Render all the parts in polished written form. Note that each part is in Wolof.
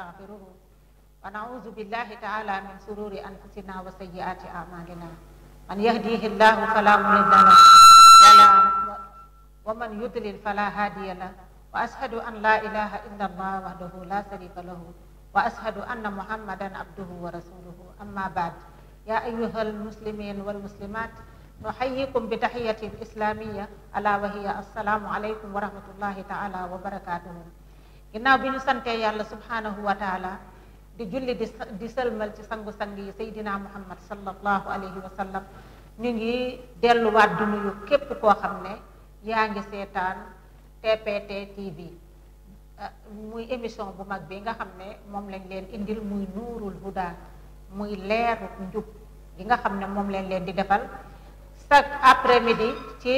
ونستغفره ونعوذ بالله تعالى من شرور أنفسنا وسيئات أعمالنا من يهديه الله فلا مضل له ومن يضلل فلا هادي له وأشهد أن لا إله إلا الله وحده لا شريك له وأشهد أن محمدا عبده ورسوله أما بعد يا أيها المسلمين والمسلمات نحييكم بتحية إسلامية ألا وهي السلام عليكم ورحمة الله تعالى وبركاته. ginnaaw bi ñu sante yàlla subhanahu wa taala di julli di sëlmal ci sangu-sang yi Seydina Muhammad sallallahu alayhi wa sallam ñu ngi delluwaat di nuyu képp koo xam ne yaa ngi seetaan TPT TV muy émission bu mag bi nga xam ne moom lañ leen indil muy nuurul huda muy leeru njub gi nga xam ne moom lañ leen di defal chaque après-midi ci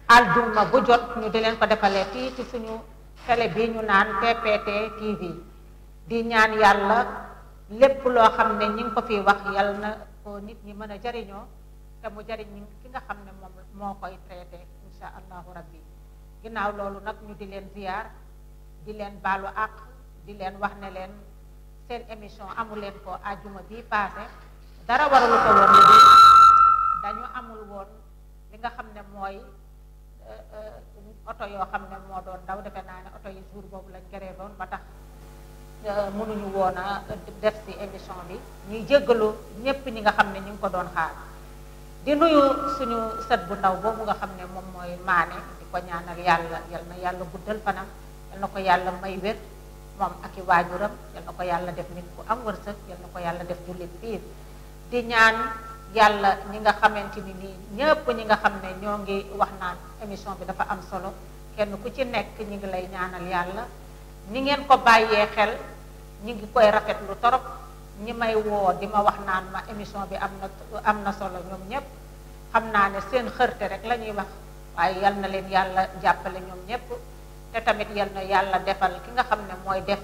aljuma bu jot ñu di leen ko defalee fii ci suñu télé bi ñu naan TPT TV di ñaan yàlla lépp loo xam ne ñi ngi ko fi wax yàlla na ko nit ñi mën a jariñoo te mu jariñ ki nga xam ne moom moo koy traité insha allahu rabbi. ginnaaw loolu nag ñu di leen ziyaar di leen baalu àq di leen wax ne leen seen émission amu leen ko àjjuma bi passé dara waralu ko woon lu dañu amul woon li nga xam ne mooy oto yoo xam ne moo doon daw defe naa ne oto yi jour boobu lañ gëree doon ba tax mënuñu woon a def ci émission bi ñuy jéggalu ñépp ñi nga xam ne ñu ngi ko doon xaar di nuyu suñu sët bu ndaw boobu nga xam ne moom mooy maane di ko ñaanal yàlla yal na yàlla guddal fanam yal na ko yàlla may wér moom ak i waajuram yal na ko yàlla def nit ku am wërsëg yal na ko yàlla def jullit piir di ñaan yàlla ñi nga xamante ni nii ñëpp ñi nga xam ne ñoo ngi wax naan émission bi dafa am solo kenn ku ci nekk ñi ngi lay ñaanal yàlla ñi ngeen ko bàyyee xel ñi ngi koy rafetlu torop ñi may woo di ma wax naan ma émission bi am na solo ñoom ñëpp xam naa ne seen xërte rek la ñuy wax waaye yal na leen yàlla jàppale ñoom ñëpp te tamit yal na yàlla defal ki nga xam ne mooy def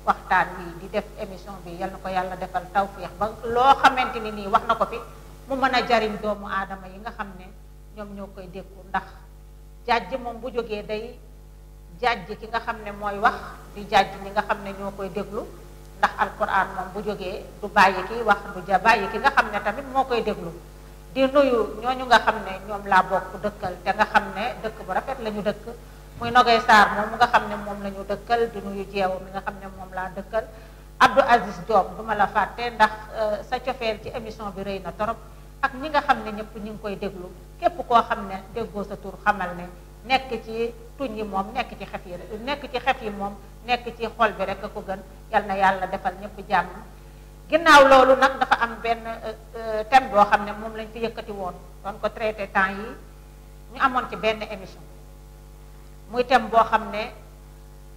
waxtaan wi di def émission bi yal na ko yàlla defal tawfiix ba loo xamante ni nii wax na ko fi mu mën a jariñ doomu aadama yi nga xam ne ñoom ñoo koy déglu ndax jàjj moom bu jógee day jàjj ki nga xam ne mooy wax di jàjj ñi nga xam ne ñoo koy déglu ndax alquran moom bu jógee du bàyyi ki wax du ja bàyyi ki nga xam ne tamit moo koy déglu di nuyu ñooñu nga xam ne ñoom laa bokk dëkkal te nga xam ne dëkk bu rafet la ñu dëkk muy Nogay Sarr moom nga xam ne moom la ñu dëkkal di nuyu jeewu mi nga xam ne moom laa dëkkal Abdou Aziz Diop duma la fàtte ndax sa cofeel ci émission bi rëy na torop ak ñi nga xam ne ñëpp ñi ngi koy déglu képp koo xam ne déggoo sa tur xamal ne nekk ci tuñ yi moom nekk ci xef yi moom nekk ci xol bi rek a ko gën yal na yàlla defal ñëpp jàmm. ginnaaw loolu nag dafa am benn thème boo xam ne moom lañ fi yëkkati woon doon ko traité temps yi ñu amoon ci benn émission muy thème boo xam ne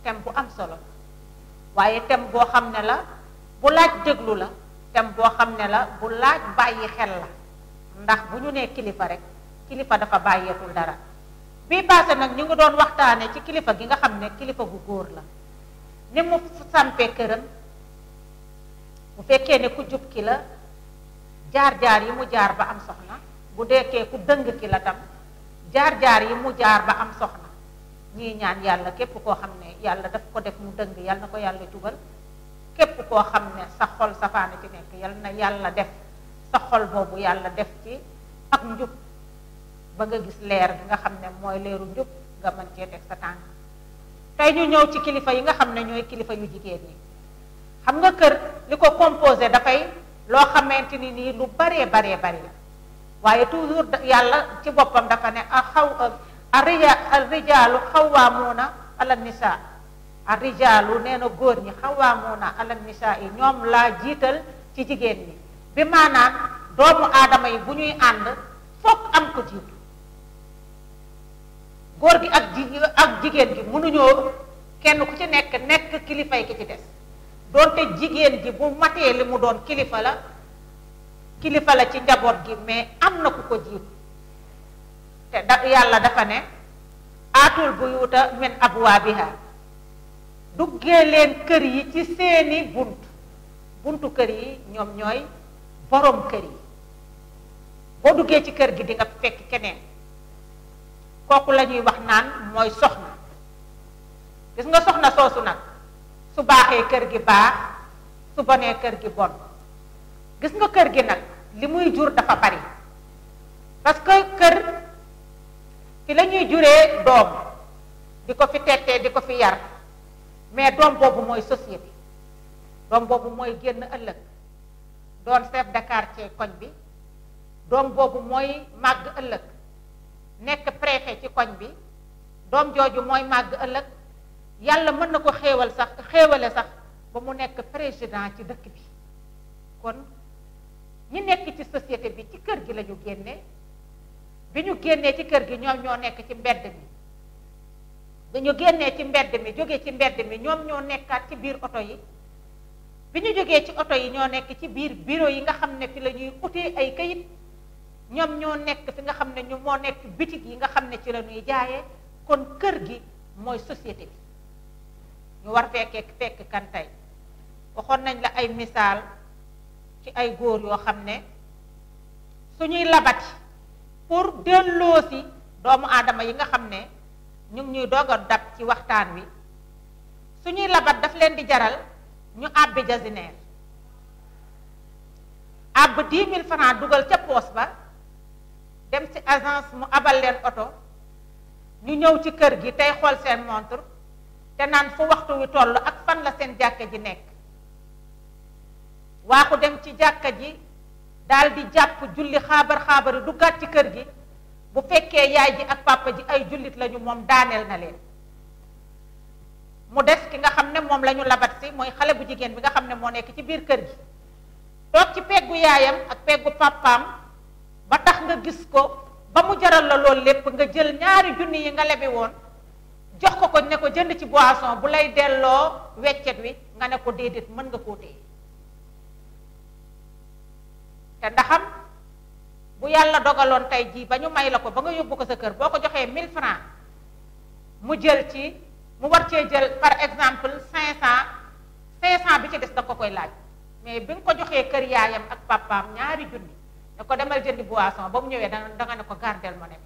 thème bu am solo waaye thème boo xam ne la bu laaj déglu la thème boo xam ne la bu laaj bàyyi xel la ndax bu ñu nee kilifa rek kilifa dafa bàyyeetul dara bii passé nag ñu ngi doon waxtaane ci kilifa gi nga xam ne kilifa gu góor la ni mu sampee këram bu fekkee ne ku jub ki la jaar-jaar yi mu jaar ba am soxna bu deekee ku dëng ki la tam jaar-jaar yi mu jaar ba am soxna ñii ñaan yàlla képp koo xam ne yàlla daf ko def mu dëng yàlla na ko yàlla jubal képp koo xam ne sa xol safaana ci nekk yàlla na yàlla def sa xol boobu yàlla def ci ak njub ba nga gis leer bi nga xam ne mooy leeru njub nga mën cee teg sa tànk tey ñu ñëw ci kilifa yi nga xam ne ñooy kilifa yu jigéen ñi xam nga kër li ko composé dafay loo xamante ni nii lu baree bari waaye toujours yàlla ci boppam dafa ne ar-rijaalu xawwaamuuna ala nisaa ar-rijaalu nee na góor ñi xawwaamuuna ala nisaa yi ñoom laa jiital ci jigéen ñi bi maanaam doomu aadama yi bu ñuy ànd fokk am ko jiitu góor gi ak jigéen gi mënuñoo kenn ku ci nekk kilifay ki ci des doonte jigéen ji bu matee li mu doon kilifa la ci njaboot gi mais am na ku ko jiitu te yàlla dafa ne aatul buyuuta min abwaabiha duggee leen kër yi ci seeni buntu kër yi ñoom ñooy borom kër yi boo duggee ci kër gi di nga fekk keneen kooku la ñuy wax naan mooy soxna gis nga soxna soosu nag su baaxee kër gi baax su bonee kër gi bon gis nga kër gi nag li muy jur dafa bari parce que kër fi la ñuy juree doom di ko fi tettee di ko fi yar mais doom boobu mooy société doom boobu mooy génn ëllëg doon chef de quartier koñ bi doom boobu mooy màgg ëllëg nekk préfet ci koñ bi doom jooju mooy màgg ëllëg yàlla mën na ko xéewale sax ba mu nekk président ci dëkk bi kon ñi nekk ci société bi ci kër gi la ñu génne bi ñu génnee ci kër gi ñoom ñoo nekk ci mbedd mi bi ñu génnee ci mbedd mi jógee ci mbedd mi ñoom ñoo nekkaat ci biir oto yi bi ñu jógee ci oto yi ñoo nekk ci biir bureau yi nga xam ne fi la ñuy utee ay kayit ñoom ñoo nekk fi nga xam ne ñu moo nekk bitig yi nga xam ne ci la ñuy jaayee kon kër gi mooy société bi ñu war fekk kan tey waxoon nañ la ay misaal ci ay góor yoo xam ne suñuy labati pour delloosi doomu aadama yi nga xam ne ñu ngi ñuy doog a dab ci waxtaan wi suñuy labat daf leen di jaral ñu àbbi jasineer àbb 10 000 francs dugal ca poos ba dem ci agence mu abal leen oto ñu ñëw ci kër gi tey xool seen montre te naan fu waxtu wi toll ak fan la seen jàkka ji nekk waa ko dem ci jàkka ji daal di jàpp julli xaabar duggaat ci kër gi bu fekkee yaay ji ak papa ji ay jullit lañu moom daaneel na leen mu des ki nga xam ne moom la ñu labat si mooy xale bu jigéen bi nga xam ne moo nekk ci biir kër gi toog ci peggu yaayam ak peggu papaam ba tax nga gis ko ba mu jaral la loolu lépp nga jël ñaari junni yi nga lebi woon jox ko ne ko jënd ci boisson bu lay delloo weccet wi nga ne ko déedéet mën nga koo téye te ndaxam bu yàlla dogaloon tey jii ba ñu may la ko ba nga yóbbu ko sa kër boo ko joxee 1000 francs mu jël ci mu war cee jël par exemple 500 bi ci des da ko koy laaj mais bi nga ko joxee kër yaayam ak papaam ñaari junni ne ko demal jëndi boisson ba mu ñëwee da nga ne ko gardel ma ne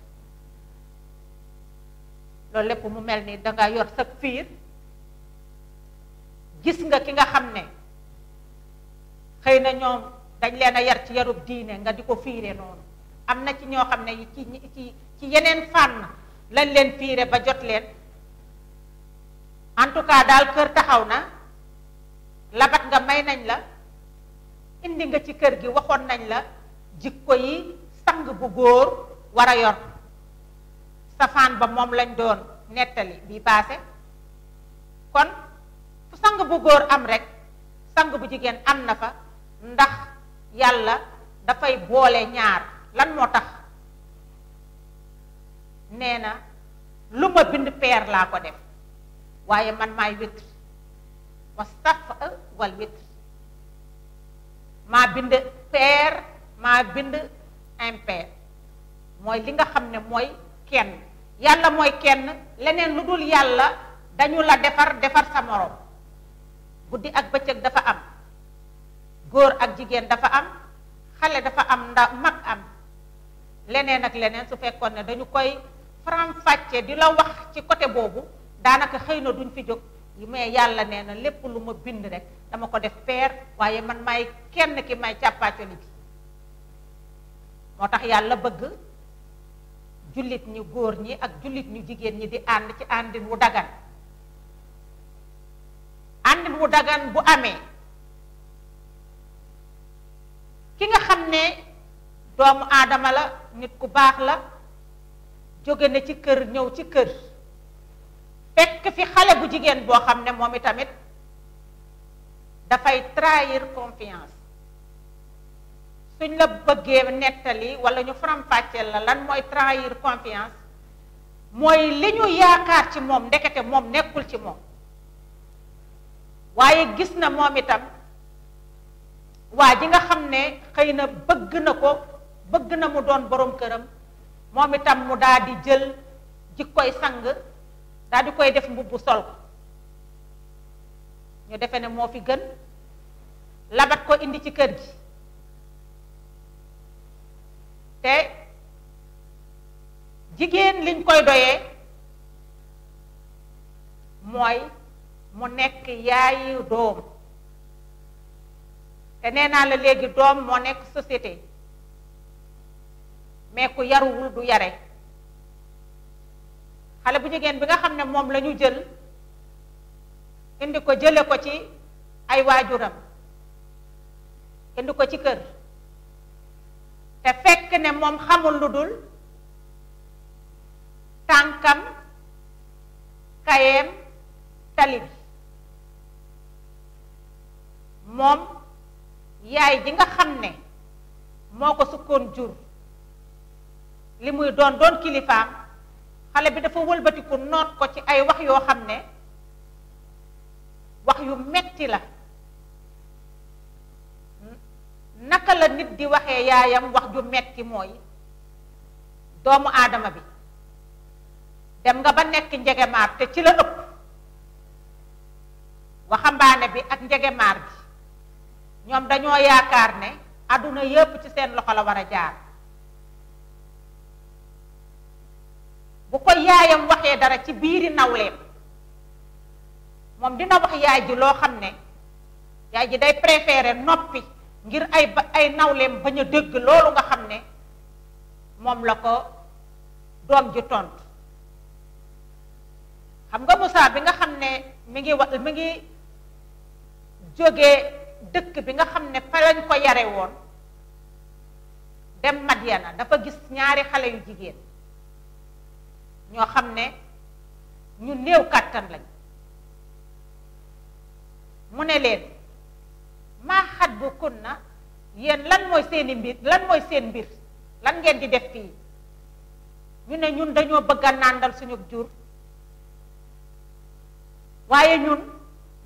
loolu lépp mu mel ni danga yor sa fiir gis nga ki nga xam ne xëy na ñoom dañ leen a yar ci yarub diine nga di ko fiire noonu am na ci ñoo xam ne ci yeneen fànn lañ leen fiire ba jot leen en tout cas daal kër taxaw na labat nga may nañ la indi nga ci kër gi waxoon nañ la jikko yi sang bu góor war a yor safaan ba moom lañ doon nettali bi paase kon fu sang bu góor am rek sang bu jigéen am na fa ndax yàlla dafay boole ñaar lan moo tax nee na lu ma bind peer laa ko def waaye man maay witr wa safa wal witr maa bind pair maa bind impair mooy li nga xam ne mooy kenn yàlla mooy kenn leneen lu dul yàlla dañu la defar sa morom guddi ak bëccëg dafa am góor ak jigéen dafa am xale dafa am ndaw mag am leneen ak leneen su fekkoon ne dañu koy faram-fàcce di la wax ci côté boobu daanaka xëy na duñ fi jóg mais yàlla nee na lépp lu ma bind rek dama ko def peer waaye man may kenn ki may càppaacoli bi moo tax yàlla bëgg jullit ñu góor ñi ak jullit ñu jigéen ñi di ànd ci àndin wu dagan àndin wu dagan bu amee ki nga xam ne doomu aadama la nit ku baax la jóge na ci kër ñëw ci kër fekk fi xale bu jigéen boo xam ne moom itamit dafay trahir confiance suñ la bëggee nettali wala ñu faram-fàcceel la lan mooy trahir confiance mooy li ñu yaakaar ci moom ndekete moom nekkul ci moom waaye gis na moom itam waa ji nga xam ne xëy na bëgg na mu doon borom këram moom itam mu daal di jël jikkoy sang daal di koy def mbubbu sol ko ñu defe ne moo fi gën labat ko indi ci kër gi te jigéen liñ koy doyee mooy mu nekk yaayu doom te nee naa la léegi doom moo nekk société mais ku yaruwul du yare xale bu jigéen bi nga xam ne moom la ñu jël indi ko jële ko ci ay waajuram indi ko ci kër te fekk ne moom xamul lu dul tànkam kayeem tali bi moom yaay ji nga xam ne moo ko sukkoon jur li muy doon kilifaam xale bi dafa wëlbatiku noot ko ci ay wax yoo xam ne wax yu metti la. naka la nit di waxee yaayam wax ju metti mooy doomu aadama bi dem nga ba nekk njegemaar te ci la ëpp waxambaane bi ak njegemaar bi ñoom dañoo yaakaar ne àdduna yépp ci seen loxo la war a jaar bu ko yaayam waxee dara ci biiri nawleem moom dina wax yaay ji loo xam ne yaay ji day préférer noppi ngir ay nawleem bañ a dégg loolu nga xam ne moom la ko doom ji tontu xam nga Moussa bi nga xam ne mi ngi jógee dëkk bi nga xam ne fa lañ ko yare woon dem Madiana dafa gis ñaari xale yu jigéen ñoo xam ne ñu néew kàttan lañ mu ne leen maa xat bu kunna yéen lan mooy seeni mbir lan mooy seen mbir lan ngeen di def fii ñu ne ñun dañoo bëgg a nàndal suñu jur waaye ñun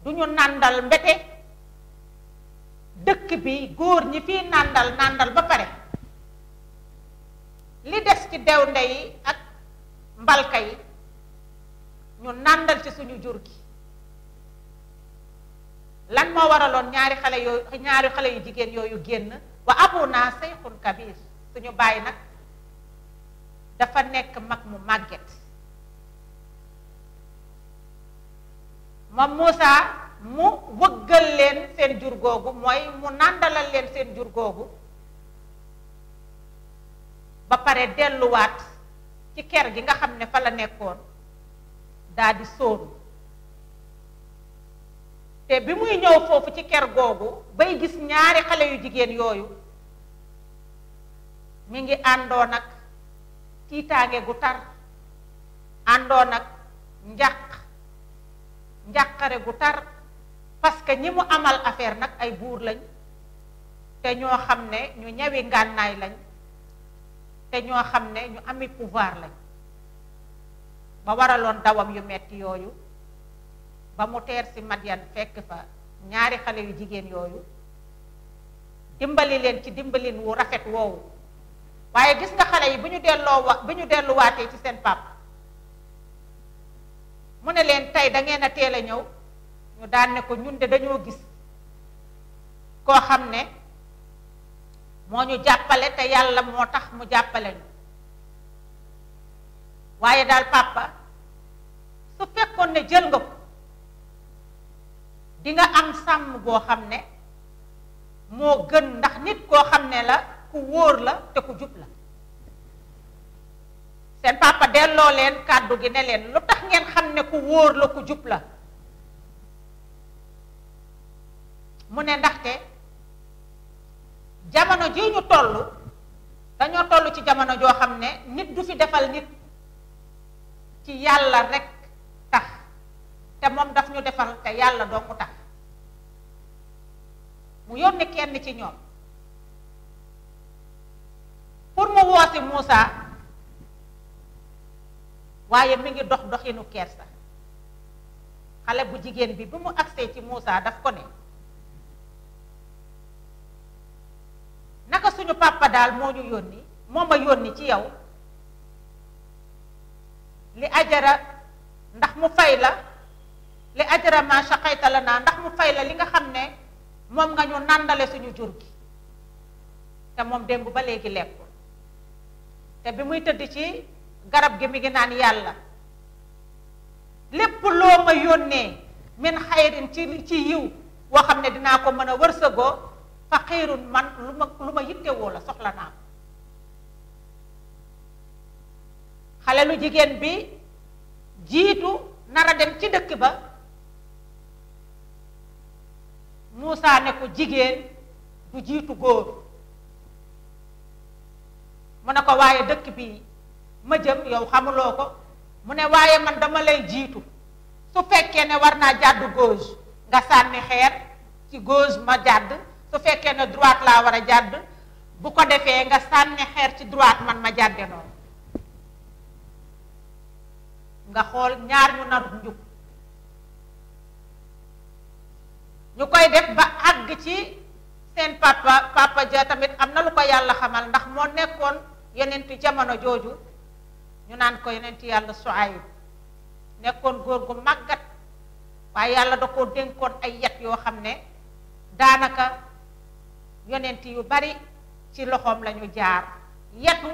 duñu nàndal mbete dëkk bi góor ñi fii nàndal ba pare li des ci dewnde yi ak mbalka yi ñu nàndal ci suñu jur gi lan moo waraloon ñaari xale yu jigéen yooyu génn wa abuna sayxun kabir suñu bàyyi nag dafa nekk mag mu màgget moom Moussa mu wëggal leen seen jur googu mooy mu nàndalal leen seen jur googu ba pare delluwaat ci ker gi nga xam ne fa la nekkoon daal di sóonu te bi muy ñëw foofu ci ker googu bay gis ñaari xale yu jigéen yooyu mi ngi àndoon ak tiitaange gu tar àndoon ak njàqare gu tar parce que ñi mu amal affaire nag ay buur lañ te ñoo xam ne ñu ñawi ngànnaay lañ te ñoo xam ne ñu ami pouvoir lañ ba waraloon dawam yu metti yooyu ba mu teer si Madian fekk fa ñaari xale yu jigéen yooyu dimbali leen ci dimbalin wu rafet woowu waaye gis nga xale yi bu ñu delluwaatee ci seen papa mu ne leen tey da ngeen a teel a ñëw ñu daan ne ko ñun de dañoo gis koo xam ne moo ñu jàppale te yàlla moo tax mu jàppale ñu waaye daal papa su fekkoon ne jël nga ko di nga am sàmm boo xam ne moo gën ndax nit koo xam ne la ku wóor la te ku jub la seen papa delloo leen kàddu gi ne leen lu tax ngeen xam ne ku wóor la ku jub la mu ne ndaxte jamono ji ñu toll dañoo toll ci jamono joo xam ne nit du fi defal nit ci yàlla rekk tax te moom daf ñu defal te yàlla doo mu tax mu yónni kenn ci ñoom pour mu woosi Moussa waaye mi ngi dox doxinu kersa xale bu jigéen bi mu agsee ci Moussa daf ko ne naka suñu papa daal moo ñu yónni moo ma yónni ci yow li ajara ndax mu fay la li ajara ma shaqayta lana ndax mu fay la li nga xam ne moom nga ñu nàndale suñu jur gi te moom démb ba léegi lekkul te bi muy tëdd ci garab gi mi ngi naan yàlla lépp loo ma yónnee min xayrin ci yiw woo xam ne dinaa ko mën a wërsëgoo faqiirun man lu ma yittewoo la soxla naa ko. xale lu jigéen bi jiitu nara dem ci dëkk ba Muusaa ne ko jigéen du jiitu góor. mu ne ko waaye dëkk bi ma jëm yow xamuloo ko. mu ne waaye man dama lay jiitu su fekkee ne war naa jàdd gauche nga sànni xeer ci gauche ma jàdd, su fekkee ne droite laa war a jàdd bu ko defee nga sànni xeer ci droite man ma jàdde noonu. nga xool ñaar ñu nar njub ñu koy def ba àgg ci seen papa ja tamit am na lu ko yàlla xamal ndax moo nekkoon yonentu jamono jooju ñu naan ko yonentu yàlla Suayb nekkoon góor gu màggat waaye yàlla da koo dénkoon ay yat yoo xam ne daanaka yonent yu bari ci loxoom lañu jaar. yatu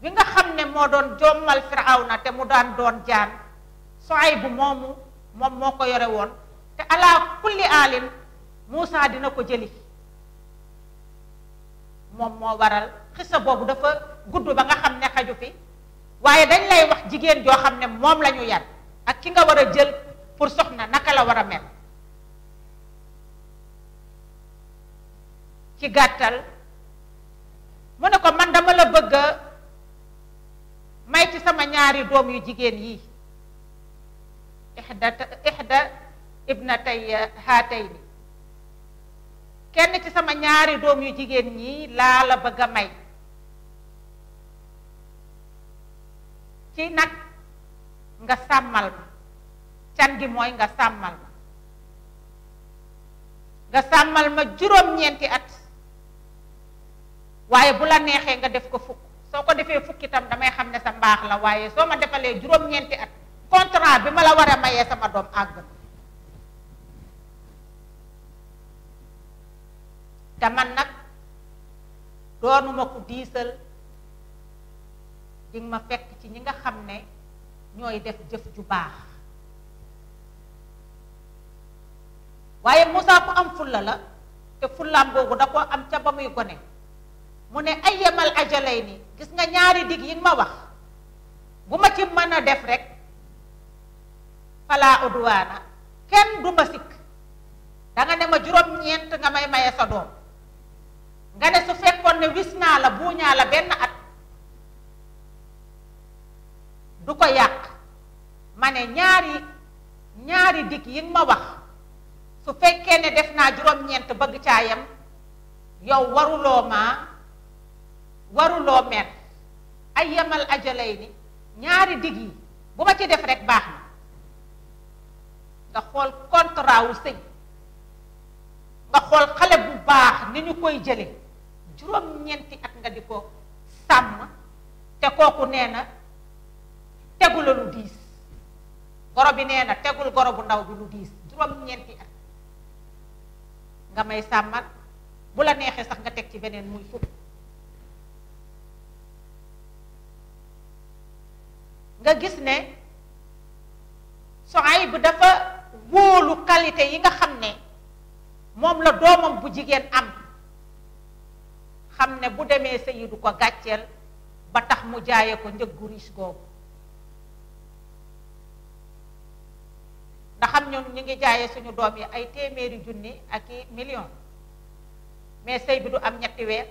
bi nga xam ne moo doon jommal Firawna te mu daan doon jaan Suayb moom moo ko yore woon te ala kulli aalin Muusaa dina ko jëli. moom moo waral xisa boobu dafa gudd ba nga xam ne xaju fi waaye dañ lay wax jigéen joo xam ne moom la ñu yar ak ki nga war a jël pour soxna naka la war a mel. ci gàttal mu ne ko man dama la bëgg a may ci sama ñaari doom yu jigéen yi ihda ibnatay haatayni kenn ci sama ñaari doom yu jigéen ñi laa la bëgg a may ci nag nga sàmmal ma can gi mooy nga sàmmal ma juróom-ñeenti at waaye bu la neexee nga def ko fukk soo ko defee fukk itam damay xam ne sa mbaax la waaye soo ma defalee juróom-ñeenti at contrat bi ma la war a mayee sama doom àgg te man nag doonuma ko diisal di ma fekk ci ñi nga xam ne ñooy def jëf ju baax. waaye Muusaa ku am fulla la te fullaam googu da ko am ca ba muy gone mu ne ay yemal ajalay ni gis nga ñaari dig yi ma wax bu ma ci mën a def rek falaa udwaana kenn du ma sikk. danga ne ma juróom-ñeent nga may maye sa doom nga ne su fekkoon ne wis naa la buuñaa la benn at du ko yàq. ma ne ñaari dig yi ma wax su fekkee ne def naa juróom-ñeent bëgg caayam yow waruloo mer. ay yemal ajalay ni ñaari dig yi bu ma ci def rek baax na. nga xool contrat wu sëy nga xool xale bu baax ni ñu koy jële juróom-ñeenti at nga di ko sàmm te kooku nee na tegu la lu diis. goro bi nee na tegul goro bu ndaw bi lu diis juróom-ñeenti at nga may sàmmal bu la neexee sax nga teg ci beneen muy fukk. nga gis ne Suayb dafa wóolu qualité yi nga xam ne moom la doomam bu jigéen am xam ne bu demee sëyi du ko gàcceel ba tax mu jaaye ko njëg gu riche googu. ndax xam ñun ñu ngi jaayee suñu doom yi ay téeméeri junni ak i million mais sëy bi du am ñetti weer.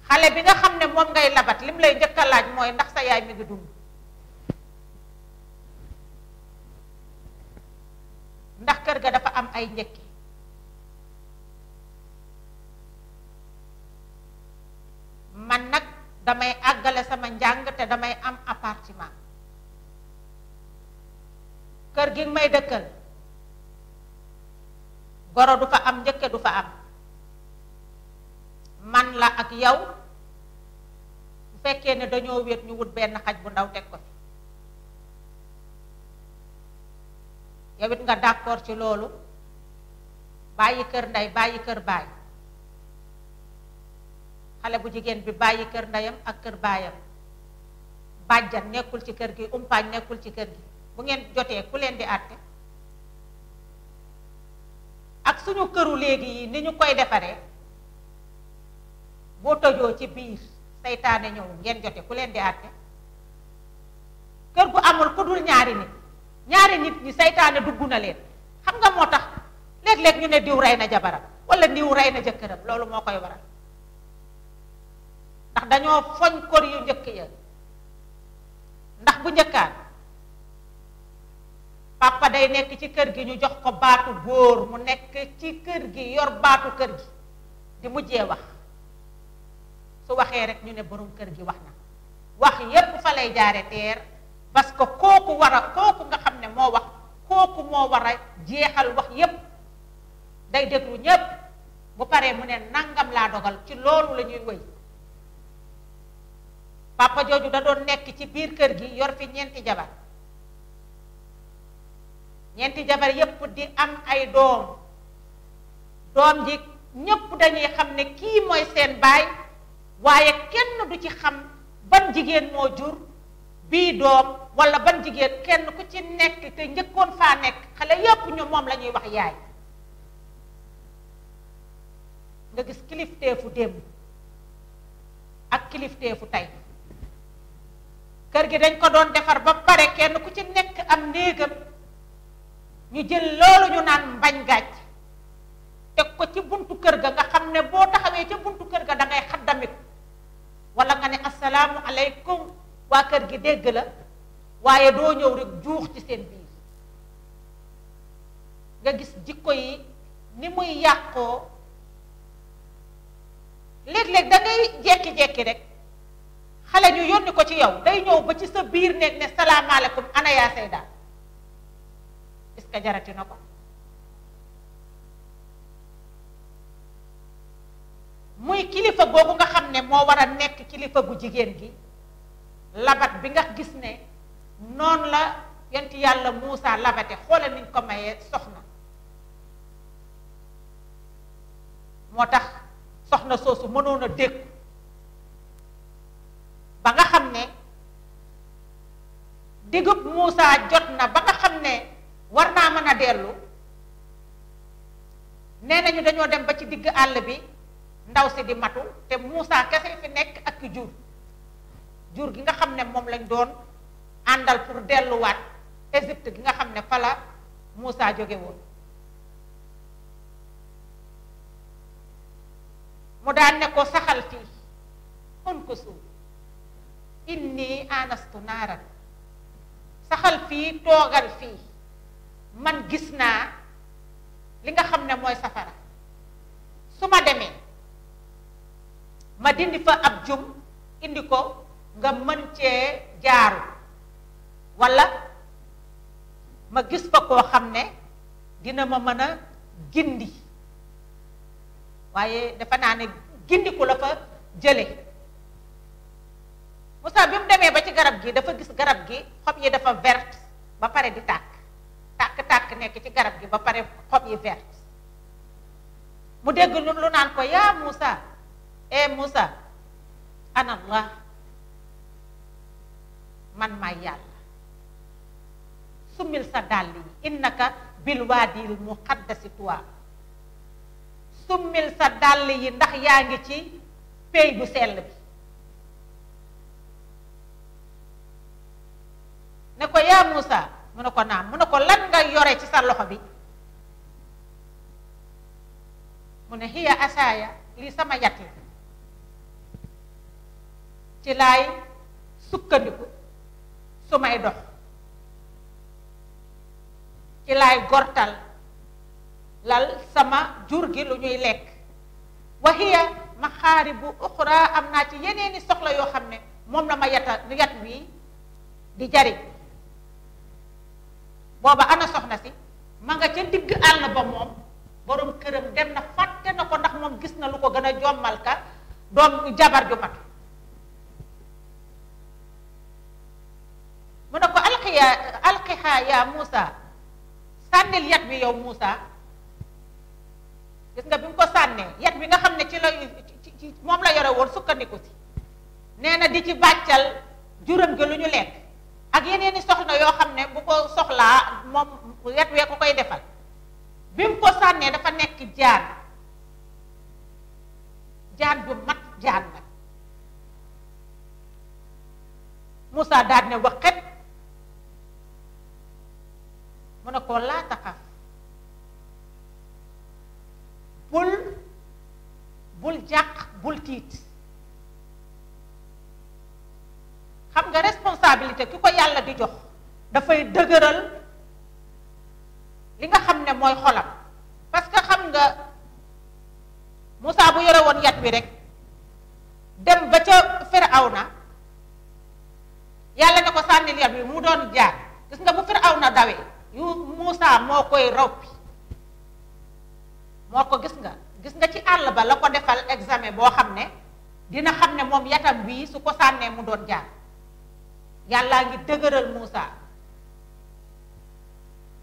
xale bi nga xam ne moom ngay labat lim lay njëkk a laaj mooy ndax sa yaay mi ngi dund, ndax kër ga dafa am ay njëkki. man nag damay àggale sama njàng te damay am appartement. kër gi may dëkkal goro du fa am, njëkke du fa am, man la ak yow. bu fekkee ne dañoo wéet ñu wut benn xaj bu ndaw teg ko fi. yow it nga d'accord ci loolu, bàyyi kër ndey bàyyi kër baay. xale bu jigéen bi bàyyi kër ndeyam ak kër baayam bàjjan nekkul ci kër gi, umpaañ nekkul ci kër gi, bu ngeen jotee ku leen di àtte? ak suñu këru léegi yi ni ñu koy defaree, boo tojoo ci biir seytaane ñëw ngeen jote ku leen di àtte? kër gu amul ku dul ñaari nit ñi seytaane dugg na leen. xam nga moo tax léeg-léeg ñu ne diw rey na jabaram wala diw rey na jëkkëram, loolu moo koy waral ndax dañoo foñ kër yu njëkk ya. ndax bu njëkkaan papa day nekk ci kër gi ñu jox ko baatu góor, mu nekk ci kër gi yor baatu kër gi di mujjee wax. su waxee rek ñu ne borom kër gi wax na, wax yépp fa lay jaare teer, parce que kooku nga xam ne moo wax, kooku moo war a jeexal wax yépp. day déglu ñépp, bu paree mu ne nangam laa dogal, ci loolu la ñuy wëy. papa jooju da doon nekk ci biir kër gi yor fi ñeenti jabar yépp di am ay doom ji ñépp dañuy xam ne kii mooy seen baay, waaye kenn du ci xam ban jigéen moo jur bii doom wala ban jigéen, kenn ku ci nekk te njëkkoon faa nekk xale yépp ñu moom la ñuy wax yaay. nga gis kilifteefu démb ak kilifteefu tey. kër gi dañ ko doon defar ba pare kenn ku ci nekk am néegam, ñu jël loolu ñu naan mbañ gàcc teg ko ci buntu kër ga, nga xam ne boo taxawee ca buntu kër ga da ngay xaddamiku wala nga ne asalaamu aleykum, waa kër gi dégg la, waaye doo ñëw rek juux ci seen biir. nga gis jikko yi ni muy yàqoo. léeg-léeg da ngay jekki-jekki rek xale ñu yónni ko ci yow, day ñëw ba ci sa biir néeg ne salaamaaleykum ana yaa Seyda. est-ce que jarati na ko? muy kilifa googu nga xam ne moo war a nekk kilifa gu jigéen gi, labat bi nga gis ne noonu la yonent yàlla Muusa labate, xoolal niñ ko mayee soxna. moo tax soxna soosu mënoon a dékku ba nga xam ne digub Muusa jot na ba nga xam ne war naa mën a dellu. nee nañu dañoo dem ba ci digg àll bi, ndaw si di matu, te Muusa kese fi nekk ak jur gi nga xam ne moom lañ doon àndal pour delluwaat Égypte gi nga xam ne fa la Muusa jóge woon. mu daan ne ko saxal fii xon ko suuf, inni anastu naaran, saxal fii, toogal fii, man gis naa li nga xam ne mooy safara. su ma demee ma dindi fa ab jum indi ko, nga mën cee jaaru, walla ma gis fa koo xam ne dina ma mën a gindi. waaye dafa naa ne gindiku la fa jële. Moussa bi mu demee ba ci garab gi dafa gis garab gi xob yi dafa verte ba pare di tàkk nekk ci garab gi ba pare xob yi verte. mu dégg lu naan ko yaa Moussa, Moussa ana Allah, man maay yàlla, summil sa dàll yi, innaka bil waadil muqaddasi tuwa, summil sa dàll yi ndax yaa ngi ci pey bu sell bi. ne ko yaa Moussa, mu ne ko naam, mu ne ko lan nga yore ci sa loxo bi? mu ne hiya asaaya, lii sama yat la, ci laay sukkandiku su may dox, ci laay gortal lal sama jur gi lu ñuy lekk. wa hiya maxaaribu uxra, am naa ci yeneeni soxla yoo xam ne moom la ma yat wi di jariñ. booba ana soxna si ma nga ca digg àll ba, moom borom këram dem na fàtte na ko, ndax moom gis na lu ko gën a jommal ka doom jabar ju mat. mu ne ko alqiha ya Moussa, sànnil yat bi yow Moussa. gis nga bi mu ko sànnee, yat bi nga xam ne ci moom la yore woon sukkandiku si, nee na di ci bàccal juram gi lu ñu lekk ak yeneeni soxna yoo xam ne bu ko soxlaa moom yat wee ko koy defal bi mu ko sànnee dafa nekk jaan bu mat jaan nag Moussa daal ne waxet mu ne ko laa taxaf bul jàq bul tiit xam nga responsabilité ki ko yàlla di jox dafay dëgëral li nga xam ne mooy xolam parce que xam nga Moussa bu yore woon yat wi rek dem ba ca Firawna yàlla ne ko sànnil yat wi mu doon jaar gis nga bu Firawna dawee yu Moussa moo koy rawpi moo ko gis nga ci àll ba la ko defal examen boo xam ne dina xam ne moom yatam bii su ko sànnee mu doon jaar yàllaa ngi dëgëral Moussa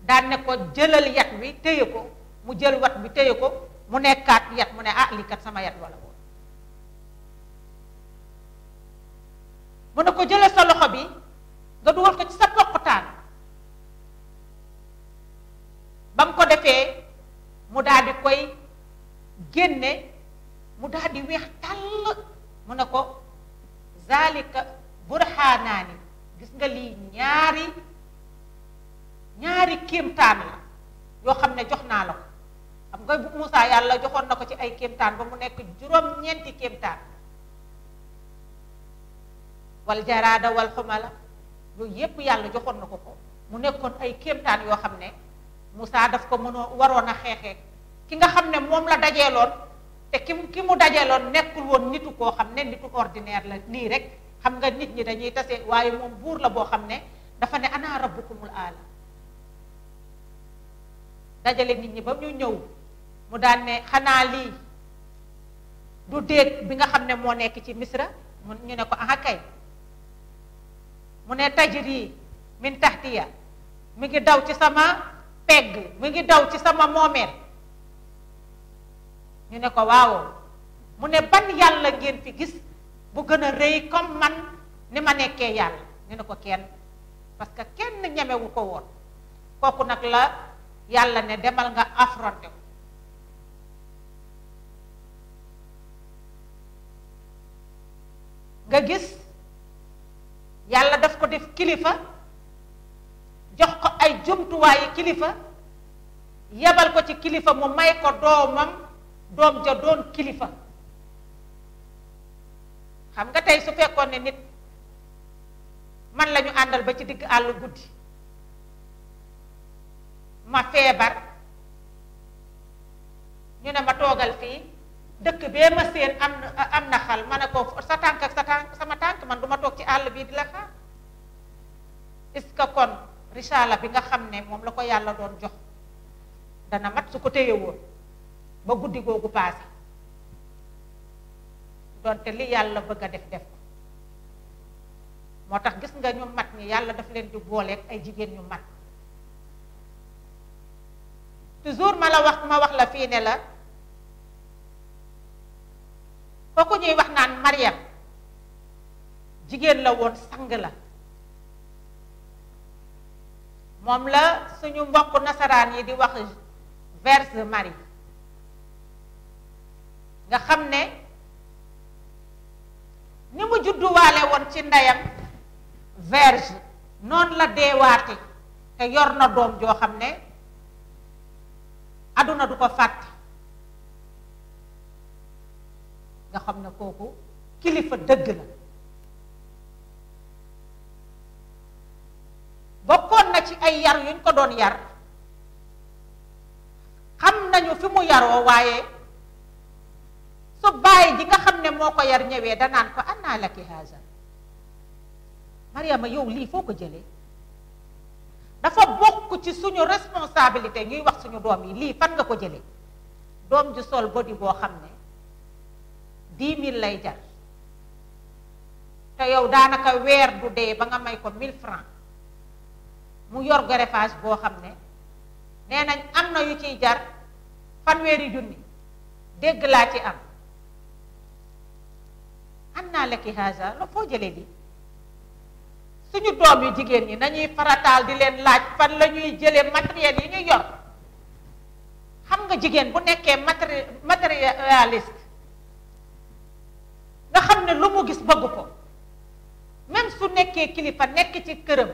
daan ne ko jëlal yat wi téye ko mu jël wat bi téye ko mu nekkaat yat mu ne ah lii kat sama yat wala woon mu ne ko jëlal sa loxo bi nga dugal ko ci sa poqtaan ba mu ko defee mu daal di koy génne mu daal di weex tàll mu ne ko zalika burhanaani gis nga lii ñaari kéemtaan la yoo xam ne jox naa la ko xam nga Moussa yàlla joxoon na ko ci ay kéemtaan ba mu nekk juróom-ñeenti kéemtaan wal jaraada wal xumala yooyu yépp yàlla joxoon na ko ko mu nekkoon ay kéemtaan yoo xam ne Moussa daf ko waroon a xeexee ki nga xam ne moom la dajeeloon te ki mu dajeeloon nekkul woon nitu koo xam ne nitu ordinaire la nii rek xam nga nit ñi dañuy tase waaye moom buur la boo xam ne dafa ne ana rabbukumul aala dajale nit ñi ba ñu ñëw mu daan ne xanaa lii du déeg bi nga xam ne moo nekk ci Misra ñu ne ko aha kay mu ne tajri min tahtiya mi ngi daw ci sama pegg mi ngi daw ci sama moomeel ñu ne ko waaw mu ne ban yàlla ngeen fi gis bu gën a rëy comme man ni ma nekkee yàlla ñu ne ko kenn parce que kenn ñemewu ko woon kooku nag la yàlla ne demal nga affronté ko nga gis yàlla daf ko def kilifa jox ko ay jumtuwaayi kilifa yebal ko ci kilifa mu may ko doom ja doon kilifa xam nga tey su fekkoon ne nit man la ñu àndal ba ci digg àll guddi ma feebar ñu ne ma toogal fii dëkk bee ma seen am na xal ma ne ko sa tànk ak sama tànk man du ma toog ci àll bii di la xaar est-ce que kon risaala bi nga xam ne moom la ko yàlla doon jox dana mat su ko téye woon ba guddi googu paase donte li yàlla bëgg a def ko moo tax gis nga ñu mat ñi yàlla daf leen di booleeg ay jigéen ñu mat toujours ma wax la fii ne la kooku ñuy wax naan Mariam jigéen la woon sang la moom la suñu mbokk nasaraan yi di wax Vierge Marie nga xam ne ni mu judduwaale woon ci ndeyam vierge noonu la deewaate te yor na doom joo xam ne àdduna du ko fàtte nga xam ne kooku kilifa dëgg la bokkoon na ci ay yar yuñ ko doon yar xam nañu fi mu yaroo waaye su bàyyi ji nga xam ne moo ko yar ñëwee danaan ko annaa laki haza Mariama yow lii foo ko jëlee dafa bokk ci suñu responsabilité ñuy wax suñu doom yi lii fan nga ko jëlee doom ju sol body boo xam ne 10 000 lay jar te yow daanaka weer du dee ba nga may ko 1000 francs mu yor greffage boo xam ne nee nañ am na yu ciy jar 1,000 dégg laa ci am annaa laki haza la foo jëlee lii suñu doom yu jigéen ñi nañuy farataal di leen laaj fan la ñuy jëlee matériel yi ñuy yor. xam nga jigéen bu nekkee matérialiste nga xam ne lu mu gis bëgg ko, même su nekkee kilifa nekk ci këram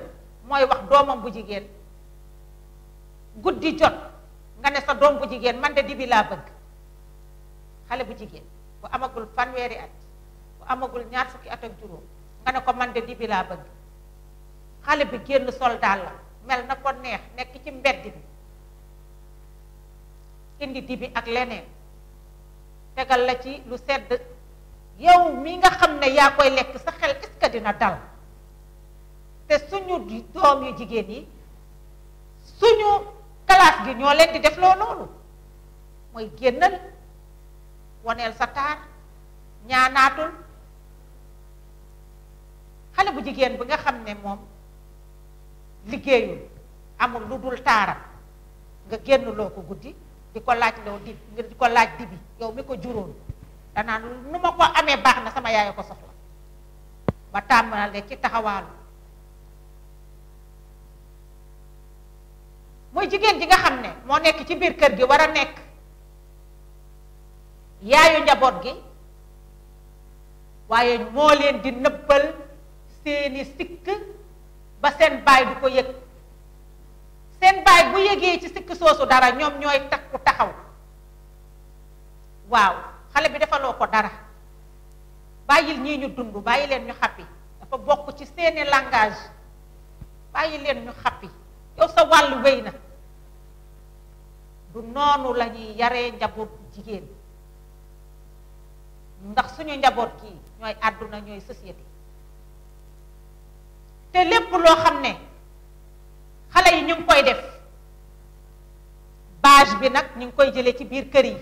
mooy wax doomam bu jigéen guddi jot nga ne sa doom bu jigéen man de dibi laa bëgg. xale bu jigéen bu amagul fanweeri at, bu amagul ñaar fukki at ak juróom, nga ne ko man de dibi laa bëgg. xale bi génn sol daal la mel na ko neex nekk ci mbedd bi indi dibi ak leneen tegal la ci lu sedd, yow mi nga xam ne yaa koy lekk sa xel est-ce que dina dal? te suñu doom yu jigéen yi suñu classe gi ñoo leen di def loolu mooy génnal woneel sa taar, ñaanaatul. xale bu jigéen bi nga xam ne moom liggéeyul amul lu dul taaram nga génn loo ko guddi di ko laaj loo di ko laaj dibi, yow mi ko juróon danaan nu ma ko amee baax na, sama yaay ko soxla, ba tàmbale ci taxawaalu. mooy jigéen ji nga xam ne moo nekk ci biir kër gi war a nekk yaayu njaboot gi, waaye moo leen di nëbbal seeni sikk ba seen baay du ko yëg. seen baay bu yëgee ci sikk soosu dara ñoom ñooy takku taxaw. waaw xale bi defaloo ko dara, bàyyil ñii ñu dund, bàyyi leen ñu xappi, dafa bokk ci seeni langage, bàyyi leen ñu xappi, yow sa wàllu wéy na. du noonu la ñuy yaree njaboot jigéen, ndax suñu njaboot kii ñooy àdduna, ñooy société. te lépp loo xam ne xale yi ñu ngi koy def, base bi nag ñu ngi koy jëlee ci biir kër yi.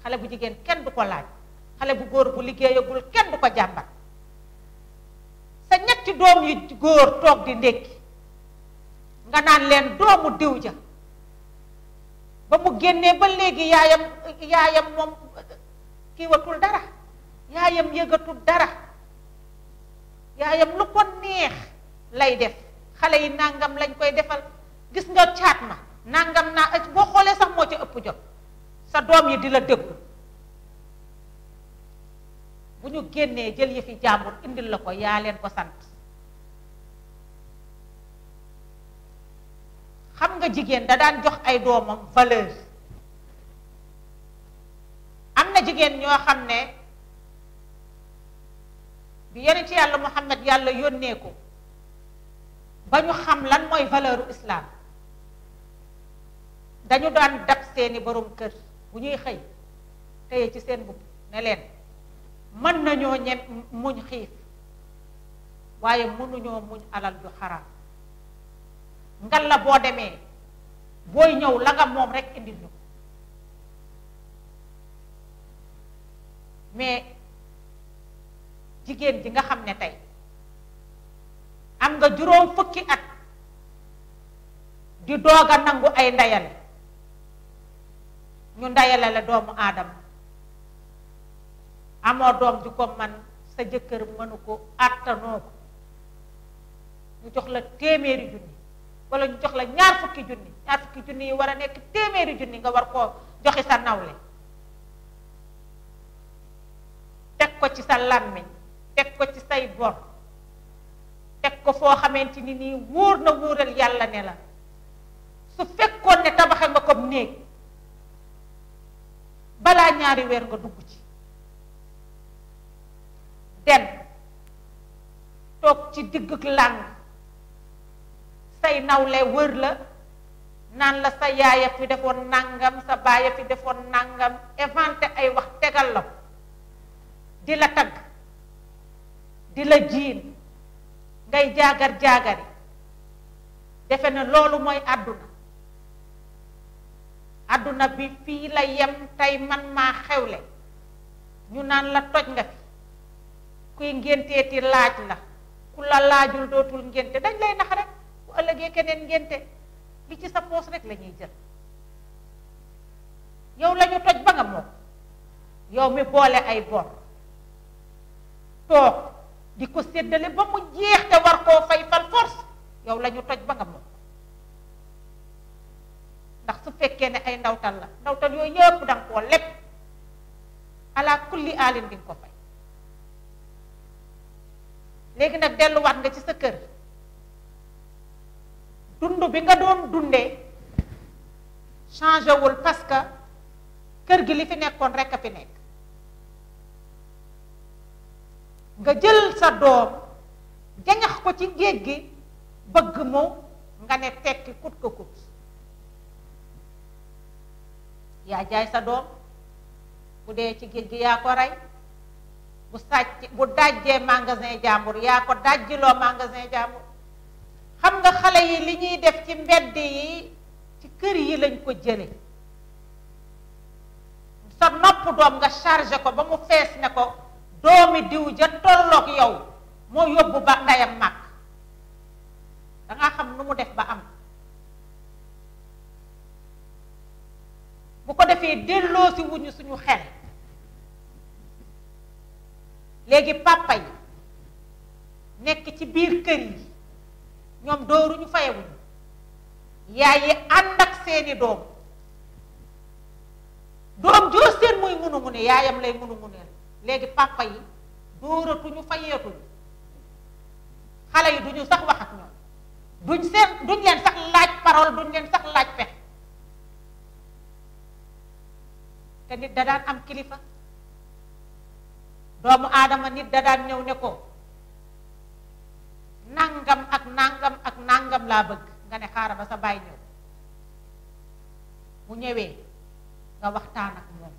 xale bu jigéen kenn du ko laaj, xale bu góor bu liggéeyagul kenn du ko jàmbat. sa ñetti doom yu góor toog di ndékki nga naan leen doomu diw ja ba mu génnee ba léegi yaayam moom kiiwatul dara, yaayam yëgatul dara, yaayam lu ko neex lay def. xale yi nangam lañ koy defal, gis nga caat ma nangam naa, boo xoolee sax moo ci ëpp jot. sa doom yi di la déglu, bu ñu génnee jël yëfi jàmbur indil la ko, yaa leen ko sant. xam nga jigéen da daan jox ay doomam valeur. am na jigéen ñoo xam ne bi yonent yàlla Muhammad yàlla yónnee ko ba ñu xam lan mooy valeuru islam, dañu daan dab seeni borom kër bu ñuy xëy téye ci seen bopp ne leen mën nañoo muñ xiif waaye mënuñoo muñ alal ju xaraam. ngal la boo demee booy ñëw la nga moom rek indil ñu ko. mais jigéen ji nga xam ne tey am nga juróom fukki at di doog a nangu ay ndayale, ñu ndayale la doomu aadama, amoo doom ju ko man, sa jëkkër mënu ko, àttanoo ko, ñu jox la téeméeri junni wala ñu jox la ñaar fukki junni yi war a nekk téeméeri junni nga war koo joxi sa nawle, teg ko ci sa làmmiñ, teg ko ci say bor, teg ko foo xamante ni nii wóor na wóoral yàlla ne la su fekkoon ne tabaxe nga ko néeg balaa ñaari weer nga dugg ci. dem toog ci digg làng, say nawle wër la naan la sa yaaya fi defoon nangam, sa baaya fi defoon nangam, inventé ay wax tegal la di la tagg, di la jiin, ngay jaagar-jaagari, defe na loolu mooy àdduna bi fii la yem, tey man maa xewle, ñu naan la toj nga fi, kuy ngénteeti laaj la, ku la laajul dootul ngénte, dañ lay nax rek, bu ëllëgee keneen ngénte li ci sa poos rek la ñuy jël. yow la ñu toj ba nga moom, yow mi boole ay bor toog di ko séddale ba mu jeex te war koo fay fal force yow la ñu toj ba nga moom ndax su fekkee ne ay ndawtal la ndawtal yooyu yëpp danga koo lépp ala kulli aalin di nga ko fay léegi nag delluwaat nga ci sa kër dund bi nga doon dundee changé wul parce que kër gi li fi nekkoon rekk a fi nekk nga jël sa doom jañax ko ci géej gi bëgg mu nga ne tekki kut ko kut yaa jaay sa doom bu dee ci géej gi yaa ko rey bu dajjee magasin jàmbur yaa ko dajjiloo magasin jàmbur xam nga xale yi li ñuy def ci mbedd yi ci kër yi lañ ko jële sa nopp doom nga chargé ko ba mu fees ne ko doomi diw ja tolloog yow moo yóbbu ba ndeyam màgg danga xam nu mu def ba am bu ko defee delloo si wuñu suñu xel léegi papa yi nekk ci biir kër yi ñoom dooruñu fayewuñu yaay yi ànd ak seeni doom joo seen muy munu mune yaayam lay munu muneel léegi papa yi dóoratuñu fayeetuñu xale yi duñu sax wax ak ñoom duñ leen sax laaj parole duñ leen sax laaj pexe te nit da daan am kilifa doomu aadama nit da daan ñëw ne ko nangam ak nangam ak nangam laa bëgg nga ne xaaral ba sa baay ñëw bu ñëwee nga waxtaan ak moom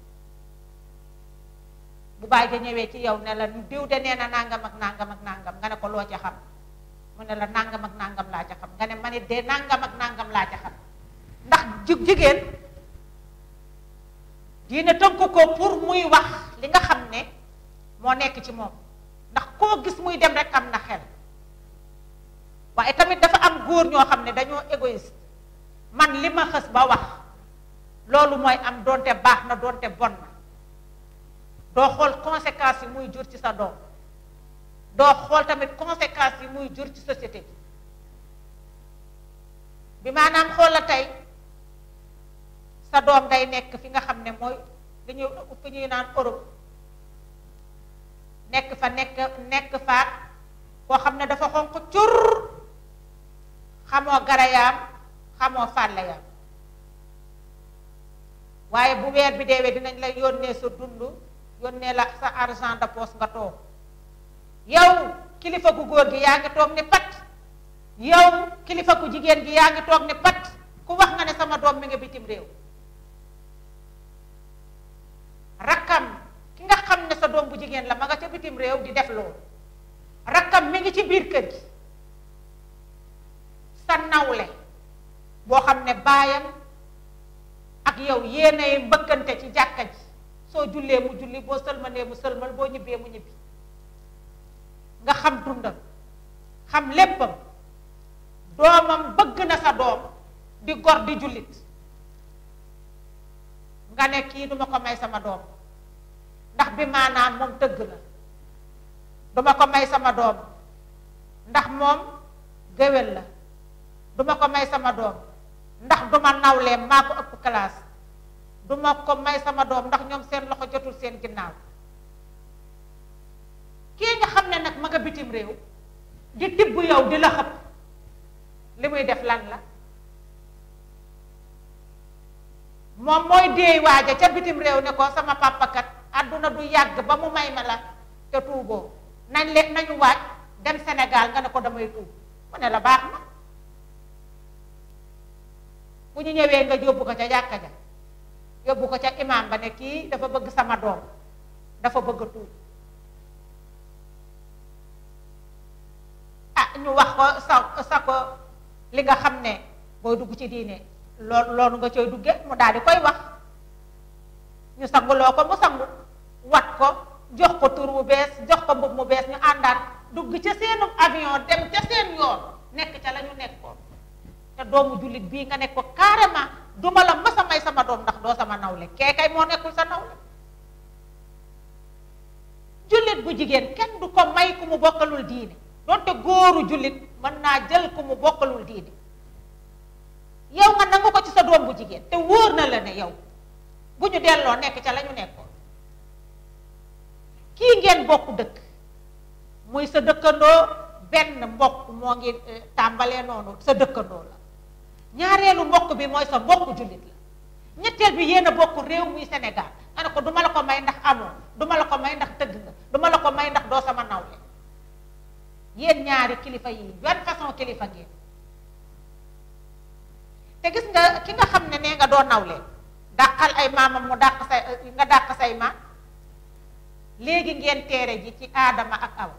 bu baay ga ñëwee ci yow ne la diw de nee na nangam ak nangam ak nangam nga ne ko loo ca xam mu ne la nangam ak nangam laa ca xam nga ne man it de nangam ak nangam laa ca xam ndax jigéen diine tënk ko pour muy wax li nga xam ne moo nekk ci moom ndax koo gis muy dem rek am na xel waaye tamit dafa am góor ñoo xam ne dañoo égoïste man li ma xës ba wax loolu mooy am doonte baax na doonte bon na doo xool conséquences yi muy jur ci sa doom doo xool tamit conséquences yi muy jur ci société bi maanaam xool la tey sa doom day nekk fi nga xam ne mooy dañuy fi ñuy naan Europe nekk faat koo xam ne dafa xonq cur xamoo garayaam xamoo fàllayaam waaye bu weer bi deewee dinañ la yónnee sa dund yónnee la sa argent de poche nga toog yow kilifa gu góor gi yaa ngi toog ne pat yow kilifa gu jigéen gi yaa ngi toog ne pat ku wax nga ne sama doom mi nga bitim réew rakkam ki nga xam ne sa doom bu jigéen la ma nga ca bitim réew di def loolu rakkam mi ngi ci biir kër gi sa nawle boo xam ne baayam ak yow yéenay mbëkkante ci jàkka ji soo jullee mu julli boo sëlmalee mu sëlmal boo ñibbee mu ñibbi nga xam dundam xam léppam doomam bëgg na sa doom di gor di jullit nga ne kii duma ko may sama doom ndax bi maanaam moom tëgg la duma ko may sama doom ndax moom géwél la duma ko may sama doom ndax duma nawleem maa ko ëpp classe duma ko may sama doom ndax ñoom seen loxo jotul seen ginnaaw kii nga xam ne nag ma nga bitim réew di tibb yow di la xëpp li muy def lan la moom mooy déey waaja ca bitim réew ne ko sama papakat àdduna du yàgg ba mu may ma la te tuuboo nañu waaj dem Sénégal nga ne ko damay tuub mu ne la baax na bu ñu ñëwee nga yóbbu ko ca jàkka ja yóbbu ko ca imam ba ne kii dafa bëgg sama doom dafa bëgg tuub ñu wax ko sa ko li nga xam ne booy dugg ci diine loolu nga coy dugge mu daal di koy wax ñu sanguloo ko mu sangu wat ko jox ko tur bu bees jox ko mbub mu bees ñu àndaat dugg ca seenu avion dem ca seen yoon nekk ca la ñu nekkoon te doomu jullit bii nga nekk ko carrément duma la masa may sama doom ndax doo sama nawle kee kay moo nekkul sa nawle jullit jullit bu jigéen kenn du ko may ku mu bokkalul diine donte góoru jullit mën naa jël ku mu bokkalul diine yow nga nangu ko ci sa doom bu jigéen te wóor na la ne yow bu ñu delloo nekk ca la ñu nekkoon kii ngeen bokk dëkk muy sa dëkkandoo benn mbokk moo ngi tàmbalee noonu sa dëkkandoo la ñaareelu mbokk bi mooy sa mbokk jullit la ñetteel bi yéen a bokk réew muy Sénégal nga ne ko duma la ko may ndax amoo duma la ko may ndax tëgg nga duma la ko may ndax doo sama nawle yéen ñaari kilifa yi ban façon kilifa ngeen te gis nga ki nga xam ne nee nga doo nawle dàqal ay maamam mu dàq say nga dàq say maam léegi ngeen teere ji ci Aadama ak Awa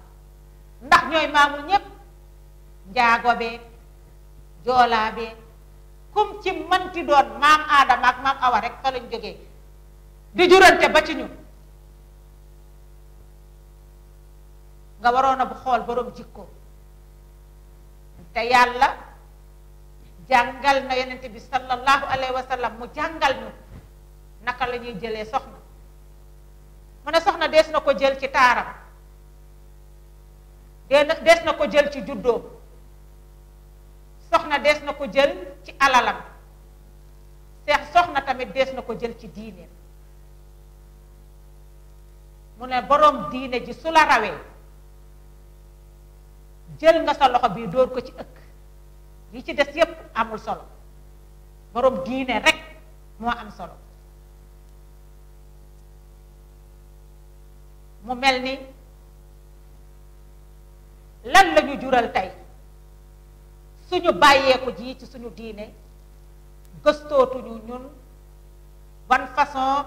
ndax ñooy maamu ñépp njaago beeg joolaa beeg kum ci manti doon maam Aadama ak maam Awa rek fa lañ jógee di jurante ba ci ñun nga waroon a bu xool borom jikko te yàlla jàngal na yonent bi sallallahu alayhi wa sallam mu jàngal ñu naka la ñuy jëlee soxna mu ne soxna dees na ko jël ci taaram dees na ko jël ci juddoom soxna dees na ko jël ci alalam seex soxna tamit dees na ko jël ci diineem mu ne boroom diine ji su la rawee jël nga sa loxo bii dóor ko ci ëkk li ci des yépp amul solo boroom diine rek moo am solo mu mel ni lan lañu jural tey suñu bàyyeeku ji ci suñu diine gëstootuñu ñun ban façon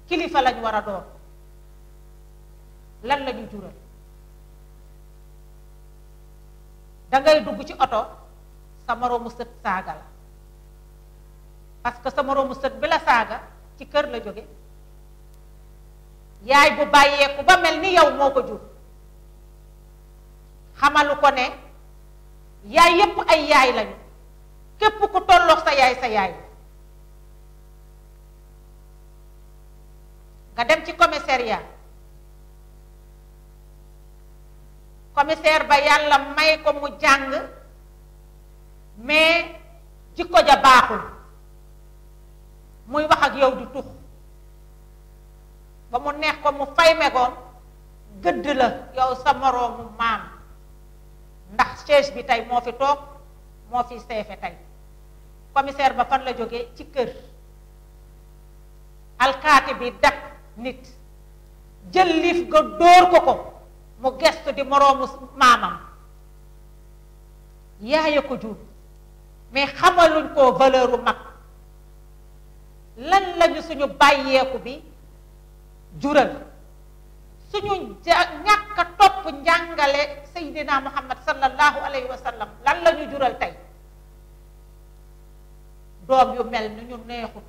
kilifa lañu war a doon lan lañu jural dangay dugg ci oto sa moroomu sët saaga la parce que sa moroomu sët bi la saaga ci kër la jóge yaay bu bàyyeeku ba mel ni yow moo ko jur xamalu ko ne yaay yépp ay yaay lañu képp ku tolloog sa yaay nga dem ci commissariat commissaire ba yàlla may ko mu jàng mais jikko ja baaxul muy wax ak yow di tux ba mu neex ko mu fay megoon gëdd la yow sa moroomu maam ndax chaise bi tey moo fi toog moo fi seefe tey commissaire ba fan la jógee ci kër alkaati bi dab nit jël liif ga dóor ko mu gestu di moroomu maamam yaaya ko jur mais xamaluñ koo valeuru mag lan lañu suñu bàyyeeku bi jural suñu ñàkk a topp njàngale Seydina Muhammad sallallahu alayhi wa sallam lan lañu jural tey doom yu mel ni ñu neexut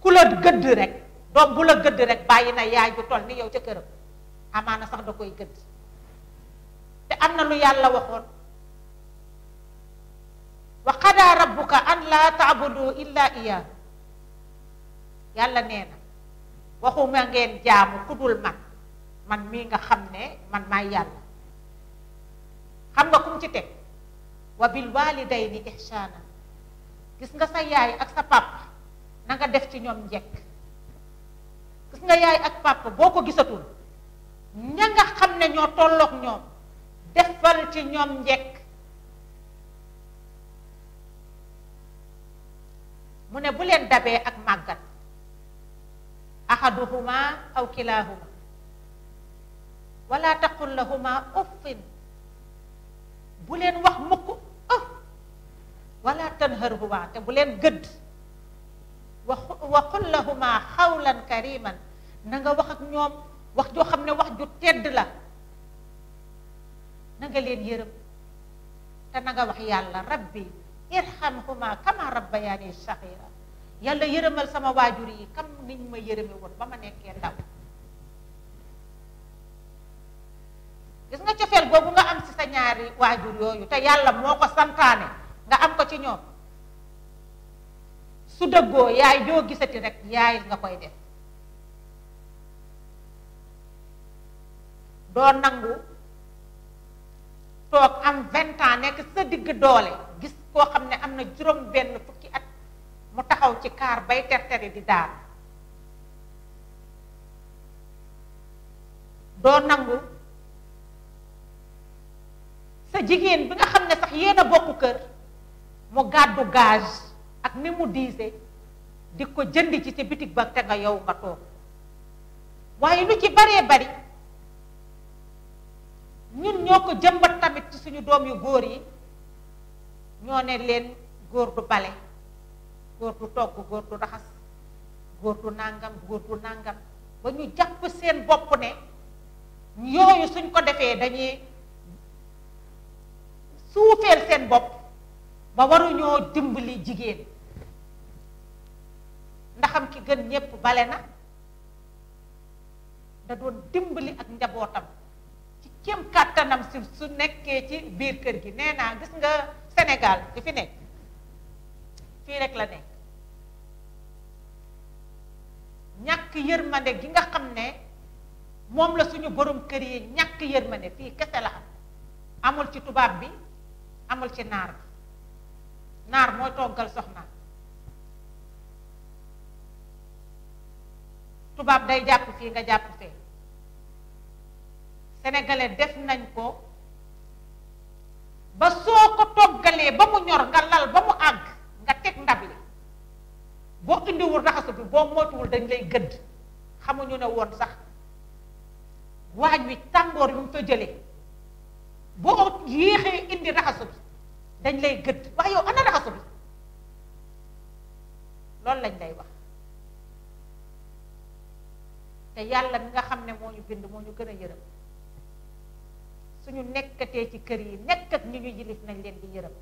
ku la gëdd rek doom bu la gëdd rek bàyyi na yaay ju toll ni yow ca këram amaana sax da koy gëdd te am na lu yàlla waxoon wa qadaa rabbuka an laa taabudu illa iyyaahu yàlla nee na waxuma ngeen jaamu ku dul man mii nga xam ne man maay yàlla xam nga kum ci teg wa bil walidayni ihsaana gis nga sa yaay ak sa papa na nga def ci ñoom njekk gis nga yaay ak papa boo ko gisatul ña nga xam ne ñoo tolloog ñoom defal ci ñoom njekk mu ne bu leen dabee ak màggat ahaduhuma aw kilahuma wala taqul lahuma uffin bu leen wax mukk wala tanharhuma te bu leen gëdd wa qul lahuma xawlan kariman na nga wax ak ñoom wax joo xam ne wax ju tedd la na nga leen yërëm te na nga wax yàlla rabbi irhamhuma kama rabbayani saghira yàlla yërëmal sama waajur yi kam niñ ma yërëme woon ba ma nekkee ndaw gis nga cofeel boobu nga am ci sa ñaari waajur yooyu te yàlla moo ko santaane nga am ko ci ñoom su dëggoo yaay joo gisati rek yaay nga koy def doo nangu toog am 20 ans nekk sa digg doole gis koo xam ne am na juróom benn fukki at mu taxaw ci kaar bay terteri di daal. doo nangu sa jigéen bi nga xam ne sax yéen a bokk kër mu gàddu gage ak ni mu diise di ko jënd ci bitig ba te nga yow nga toog. waaye lu ci baree bari ñun ñoo ko jëmbat tamit ci suñu doom yu góor yi, ñoo ne leen góor du bale, góor du togg, góor du raxas, góor du nàngam, góor du nàngam, ba ñu jàpp seen bopp ne yooyu suñ ko defee dañuy suufeel seen bopp ba waruñoo dimbali jigéen. ndaxam ki gën ñépp bale na, da doon dimbali ak njabootam ci kéem kàttanam si su nekkee ci biir kër gi. nee naa gis nga Sénégal di fi nekk fii rek la nekk, ñàkk yërmande gi nga xam ne moom la suñu borom kër yi ñàkk yërmande fii kese la am. amul ci tubaab bi, amul ci naar bi. naar mooy toggal soxna, tubaab day jàpp fii nga jàpp fee. sénégalais def nañ ko ba soo ko toggalee ba mu ñor nga lal ba mu àgg nga teg ndab li, boo indiwul raxasu bi boo moytuwul dañ lay gëdd. xamuñu ne woon sax waañ wi tàngoor yu mu fa jëlee boo yéexee indi raxasu bi dañ lay gëdd. waaye yow ana raxasu bi, loolu lañ lay wax. te yàlla mi nga xam ne moo ñu bind moo ñu gën a yërëm. suñu nekkatee ci kër yi nekk ak ñi ñu yilif nañ leen di yërëm,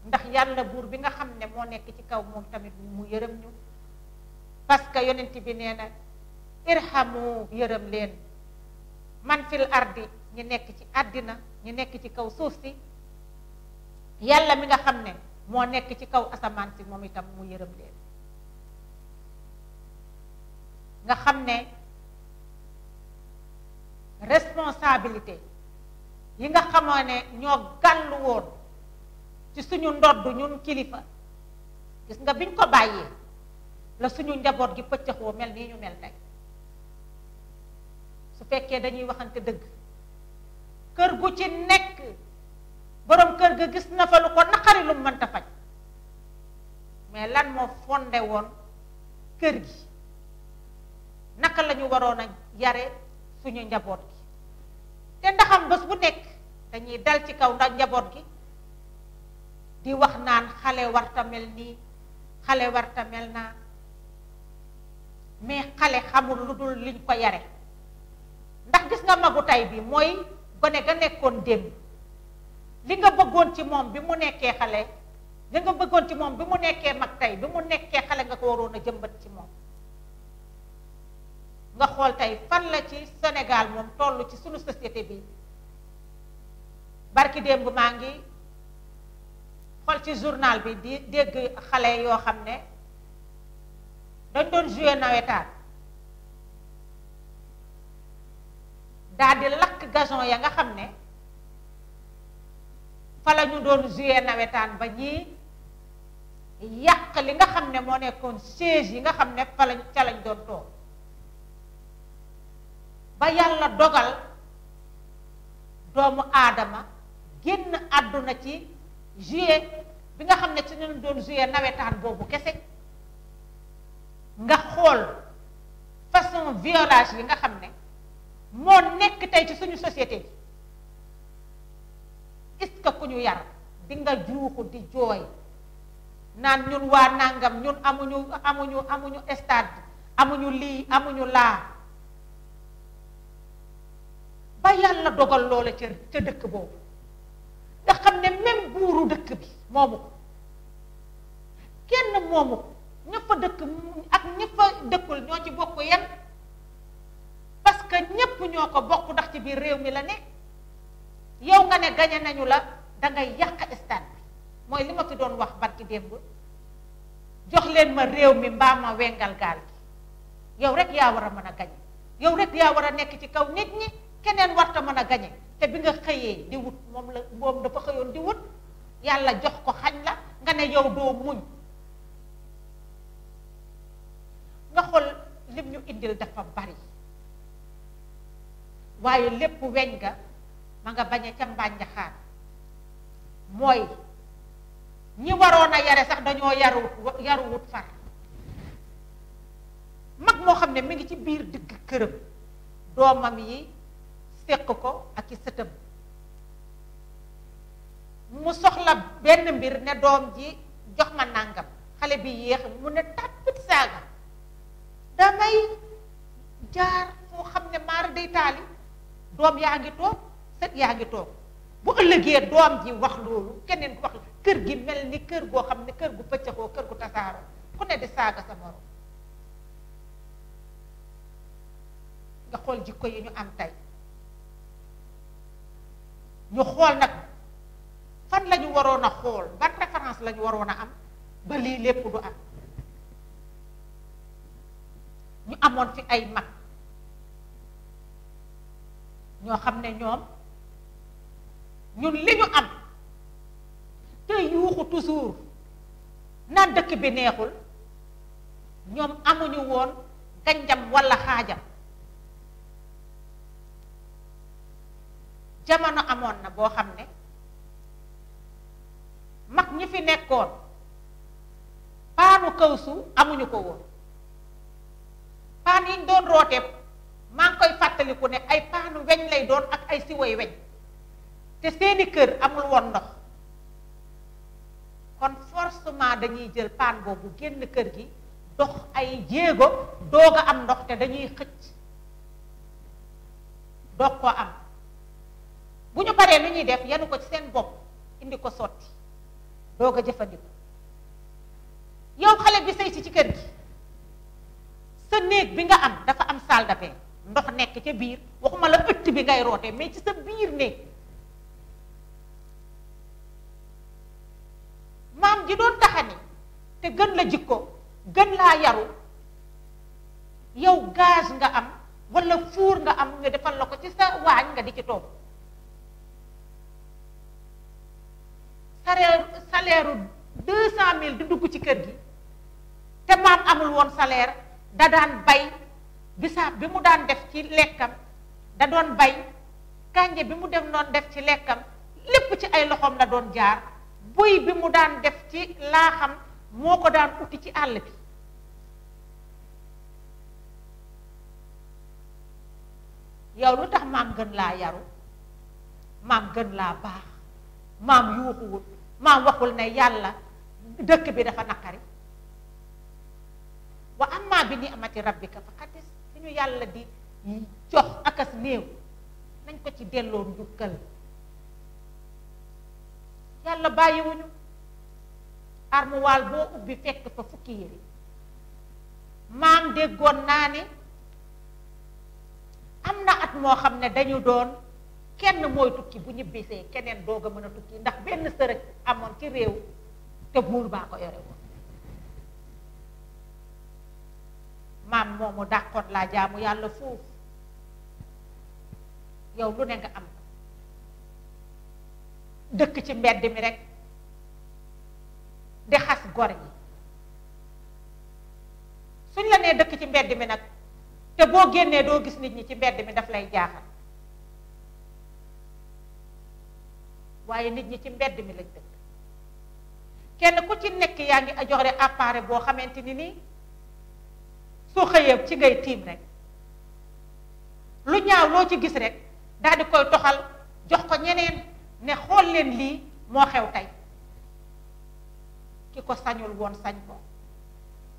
ndax yàlla buur bi nga xam ne moo nekk ci kaw moom tamit mu yërëm ñu. parce que yonent bi nee na irhamu, yërëm leen, man fil ardi, ñi nekk ci àddina, ñi nekk ci kaw suuf si. yàlla mi nga xam ne moo nekk ci kaw asamaan si moom itam mu yërëm leen. nga xam ne responsabilité yi nga xamoo ne ñoo gàllu woon ci suñu ndodd ñun kilifa, gis nga biñ ko bàyyee la suñu njaboot gi pëccëxoo mel nii ñu mel tey. su fekkee dañuy waxante dëgg, kër gu ci nekk borom kër ga gis na fa lu ko naqari lu mënta faj, mais lan moo fondé woon kër gi? naka la ñu waroon a yare suñu njaboot gi. te ndaxam bés bu nekk dañuy dal ci kaw ndax njaboot gi di wax naan xale warta mel nii, xale warta mel naa, mais xale xamul lu dul liñ ko yare. ndax gis nga magu tay bi mooy gone ga nekkoon démb. li nga bëggoon ci moom bi mu nekkee xale, li nga bëggoon ci moom bi mu nekkee mag tey, bi mu nekkee xale nga ko waroon a jëmbat ci moom. nga xool tey fan la ci Sénégal moom toll ci sunu société bi. barki démb maa ngi xool ci journal bi di dégg xale yoo xam ne dañ doon jouer nawetaan, daal di lakk gazon ya nga xam ne fa la ñu doon jouer nawetaan ba ñii yàq li nga xam ne moo nekkoon siège yi nga xam ne fa lañ ca lañ doon toog. ba yàlla dogal doomu aadama génn àdduna ci juillet bi nga xam ne ci ñu doon juillet nawetaan boobu kese. nga xool façon violence yi nga xam ne moo nekk tey ci suñu société bi. est-ce que ku ñu yar di nga juuxu di jooy naan ñun waa nangam ñun amuñu stade, amuñu lii amuñu laa. ba yàlla dogal loola ca dëkk boobu nga xam ne même buuru dëkk bi moomu ko, kenn moomu ko, ña fa dëkk ak ña fa dëkkul ñoo ci bokk yem, parce que ñépp ñoo ko bokk ndax ci biir réew mi la ne. yow nga ne gañe nañu la dangay yàq stade bi. mooy li ma fi doon wax barki démb, jox leen ma réew mi mbaa ma wengal gaal gi. yow rek yaa war a mën a gañe, yow rek yaa war a nekk ci kaw nit ñi keneen warta mën a gañe te bi nga xëyee di wut moom dafa xëyoon di wut yàlla jox ko xañ la nga ne yow doo muñ. nga xool lim ñu indil dafa bari waaye lépp weñ nga ma nga bañe ca mbànjaxaan mooy ñi waroon a yare sax dañoo yaruwut far. mag moo xam ne mi ngi ci biir digg këram doomam yi séq ko ak i sëtam mu soxla benn mbir ne doom ji jox ma nàngam xale bi yéex mu ne tàppit saaga damay jaar foo xam ne maara day taali doom yaa ngi toog sët yaa ngi toog bu ëllëgee doom ji wax loolu keneen wax kër gi mel ni kër goo xam ne kër gu pëccëxoo kër gu tasaaroo ku ne di saaga sa morom. nga xool jikko yi ñu am tey ñu xool nag fan la ñu waroon a xool ban référence la ñu waroon a am ba lii lépp du am. ñu amoon fi ay mag ñoo xam ne ñoom ñun li ñu am te yuuxu toujours naan dëkk bi neexul ñoom amuñu woon ganjam walla xaajam. jamono amoon na boo xam ne mag ñi fi nekkoon paanu kawsu amuñu ko woon paan yi ñu doon rootee maa ngi koy fàttaliku ne ay paanu weñ lay doon ak ay siwoy weñ te seeni kër amul woon ndox kon forcément dañuy jël paan boobu génn kër gi dox ay jéego doog a am ndox te dañuy xëcc doog koo am bu ñu paree lu ñuy def yanu ko ci seen bopp indi ko sotti doog a jëfandiku yow xale bi sëy si ci kër gi sa néeg bi nga am dafa am salle de bain ndox nekk ca biir waxuma la ëtt bi ngay rootee mais ci sa biir néeg maam ji doon taxani te gën la jikko gën laa yaru yow gaz nga am walla fuur nga am nga defal la ko ci sa waañ nga di ci toog salaire 200 000 di dugg ci kër gi te maam amul woon salaire da daan bay bisaab bi mu daan def ci lekkam da doon bay kànje bi mu dem doon def ci lekkam lépp ci ay loxoom la doon jaar buy bi mu daan def ci laaxam moo ko daan uti ci àll bi yow lu tax maam gën laa yaru maam gën laa baax maam yuuxuwut maam waxul ne yàlla dëkk bi dafa naqari wa amma bi ni'mati rabbika fa xaddis li ñu yàlla di jox akas néew nañ ko ci delloo njukkal yàlla bàyyiwuñu armuwaal boo ubbi fekk fa fukki yére maam déggoon naa ne am na at moo xam ne dañu doon kenn mooy tukki bu ñibbisee keneen doog a mën a tukki ndax benn sërëg amoon ci réew te buur baa ko yore woon maam moomu dàqoon laa jaamu yàlla foofu yow lu ne nga am dëkk ci mbedd mi rek di xas gor yi suñ la nee dëkk ci mbedd mi nag te boo génnee doo gis nit ñi ci mbedd mi daf lay jaaxal waaye nit ñi ci mbedd mi lañ dëkk kenn ku ci nekk yaa ngi joxe appareil boo xamante ni nii soo xëyee ci ngay tiim rek lu ñaaw loo ci gis rek daal di koy toxal jox ko ñeneen ne xool leen lii moo xew tey ki ko sañul woon sañ ko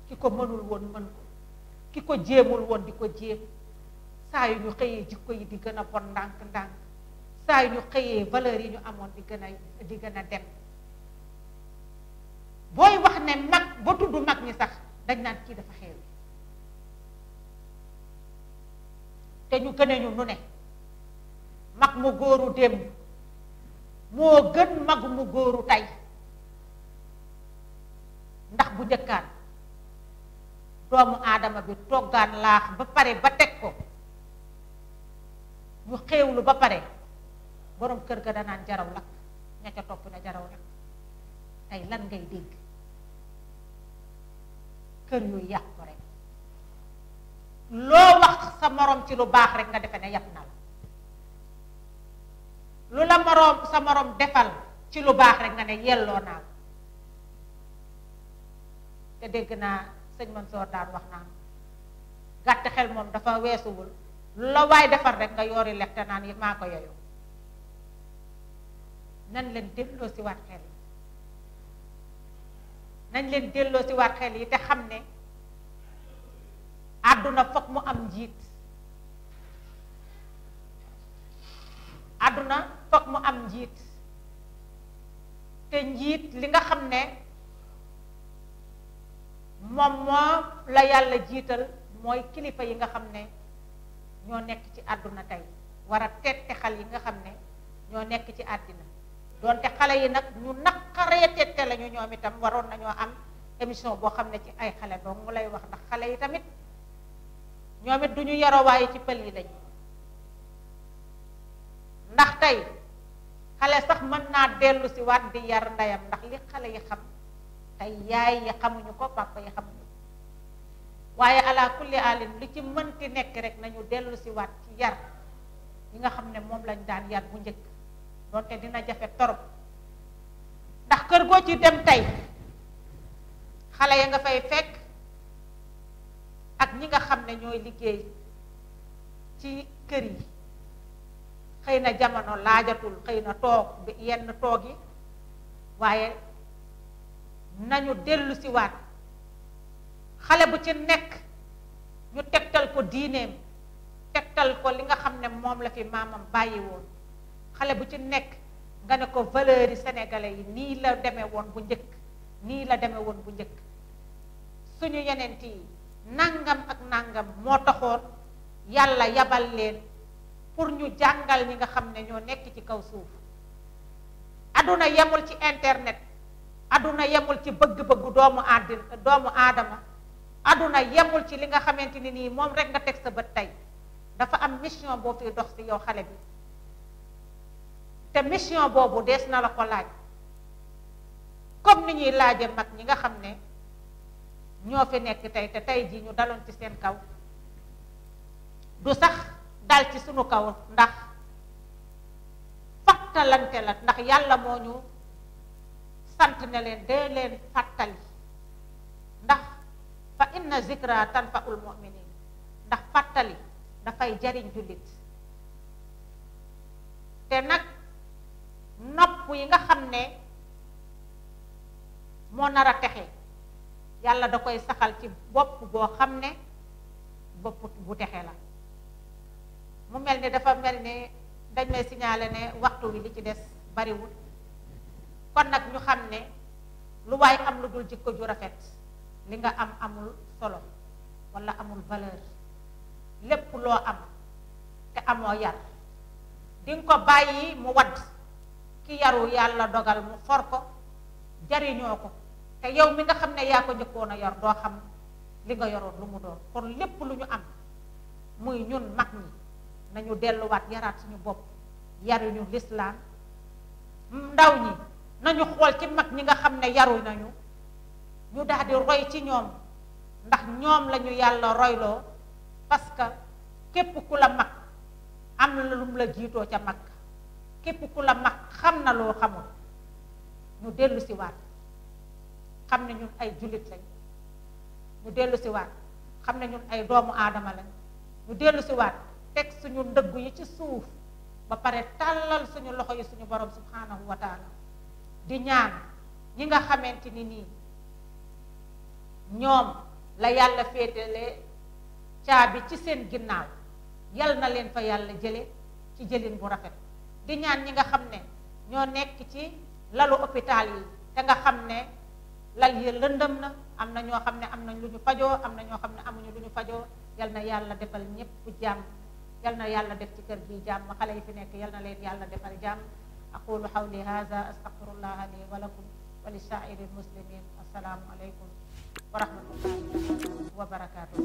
ki ko mënul woon mën ko ki ko jéemul woon di ko jéem saa yu ñu xëyee jikko yi di gën a bon ndànk-ndànk saa yu ñu xëyee valeur yi ñu amoon di gën a dem booy wax ne mag ba tudd mag ñi sax dañ naan kii dafa xeew te ñu gën a ñu nu ne mag mu góoru démb moo gën mag mu góoru tey ndax bu njëkkaan doomu aadama bi toggaan laax ba pare ba teg ko ñu xéewlu ba pare borom kër ga danaan jaraw lakk ña ca topp na jaraw lakk. tey lan ngay dégg kër yooyu yàq ko rek loo wax sa morom ci lu baax rek nga defe ne yàpp na la lu la morom sa morom defal ci lu baax rek nga ne yelloo naa ko. te dégg naa sëñ Mansoor daan wax naan gàtt xel moom dafa weesuwul lu la waay defar rek nga yoori lex te naan maa ko yoyu. nan leen delloo si waat xel yi nañ leen delloo si waat xel yi te xam ne àdduna foog mu am njiit. àdduna foog mu am njiit te njiit li nga xam ne moom moo la yàlla jiital mooy kilifa yi nga xam ne ñoo nekk ci àdduna tey war a tette xal yi nga xam ne ñoo nekk ci àddina. doonte xale yi nag ñu naqaree tette lañu ñoom itam waroon nañoo am émission boo xam ne ci ay xale dong mu lay wax ndax xale yi tamit ñoom it du ñu yarowaaye ci pël yi lañu. ndax tey xale sax mën naa dellu si waat di yar ndeyam ndax li xale yi xam tey yaay yi xamuñu ko papa yi xamuñu ko waaye ala kulli alin lu ci mënti nekk rek nañu dellu si waat ci yar yi nga xam ne moom lañ daan yar bu njëkk. doonte dina jafe torop ndax kër goo ci dem tey xale ya nga fay fekk ak ñi nga xam ne ñooy liggéey ci kër yi xëy na jamono laajatul xëy na toog bi yenn toog yi waaye nañu dellu si waat xale bu ci nekk ñu tegtal ko diineem tegtal ko li nga xam ne moom la fi maamam bàyyi woon. xale bu ci nekk nga ne ko valeur yi sénégalais yi nii la demee woon bu njëkk nii la demee woon bu njëkk suñu yeneen yi nangam ak nangam moo taxoon yàlla yabal leen pour ñu jàngal ñi nga xam ne ñoo nekk ci kaw suuf. aduna yemul ci internet aduna yemul ci bëgg-bëggu doomu aadama aduna yemul ci li nga xamante ni nii moom rek nga teg sa bët tey dafa am mission boo fi dox si yow xale bi. te mission boobu dees na la ko laaj comme ni ñuy laaje mag ñi nga xam ne ñoo fi nekk tey te tey jii ñu daloon ci seen kaw du sax dal ci sunu kaw ndax fàttalante la ndax yàlla moo ñu sant ne leen dee leen fàttali ndax fa inna zikra tanfaul muminin ndax fàttali dafay jariñ jullit. te nag nopp yi nga xam ne moo nar a texe yàlla da koy saxal ci bopp boo xam ne bopp bu texe la. mu mel ni dafa mel ni dañ may signaler ne waxtu wi li ci des bariwul kon nag ñu xam ne lu waay am lu dul jikko ju rafet li nga am amul solo walla amul valeur. lépp loo am te amoo yar di nga ko bàyyi mu wadd ki yaru yàlla dogal mu for ko jariñoo ko te yow mi nga xam ne yaa ko njëkkoon a yor doo xam li nga yoroon lu mu doon. kon lépp lu ñu am muy ñun mag ñi nañu delluwaat yaraat suñu bopp yaruñu lislaam. ndaw ñi nañu xool ci mag ñi nga xam ne yaru nañu ñu daal di roy ci ñoom ndax ñoom lañu yàlla royloo parce que képp ku la mag am na lu mu la jiitoo ca mag képp ku la mag xam na loo xamul. ñu dellu si waat xam ne ñun ay jullit lañ ñu dellu si waat xam ne ñun ay doomu aadama lañ ñu dellu si waat teg suñu ndëggu yi ci suuf ba pare tàllal suñu loxo yi suñu borom subhanahu wa taala di ñaan ñi nga xamante ni nii ñoom la yàlla féetale caabi ci seen ginnaaw yal na leen fa yàlla jële ci jëlin bu rafet. di ñaan ñi nga xam ne ñoo nekk ci lalu hôpital yi te nga xam ne lal yi lëndëm na am na ñoo xam ne am nañ lu ñu fajoo am na ñoo xam ne amuñu lu ñu fajoo yal na yàlla defal ñépp jàmm. yal na yàlla def ci kër gi jàmm xale yi fi nekk yal na leen yàlla defal jàmm. aqulu hawli hadha astaghfirullah li wa lakum wa li sa'iril muslimin. assalaamu alaykum wa rahmatullahi wa barakatuh.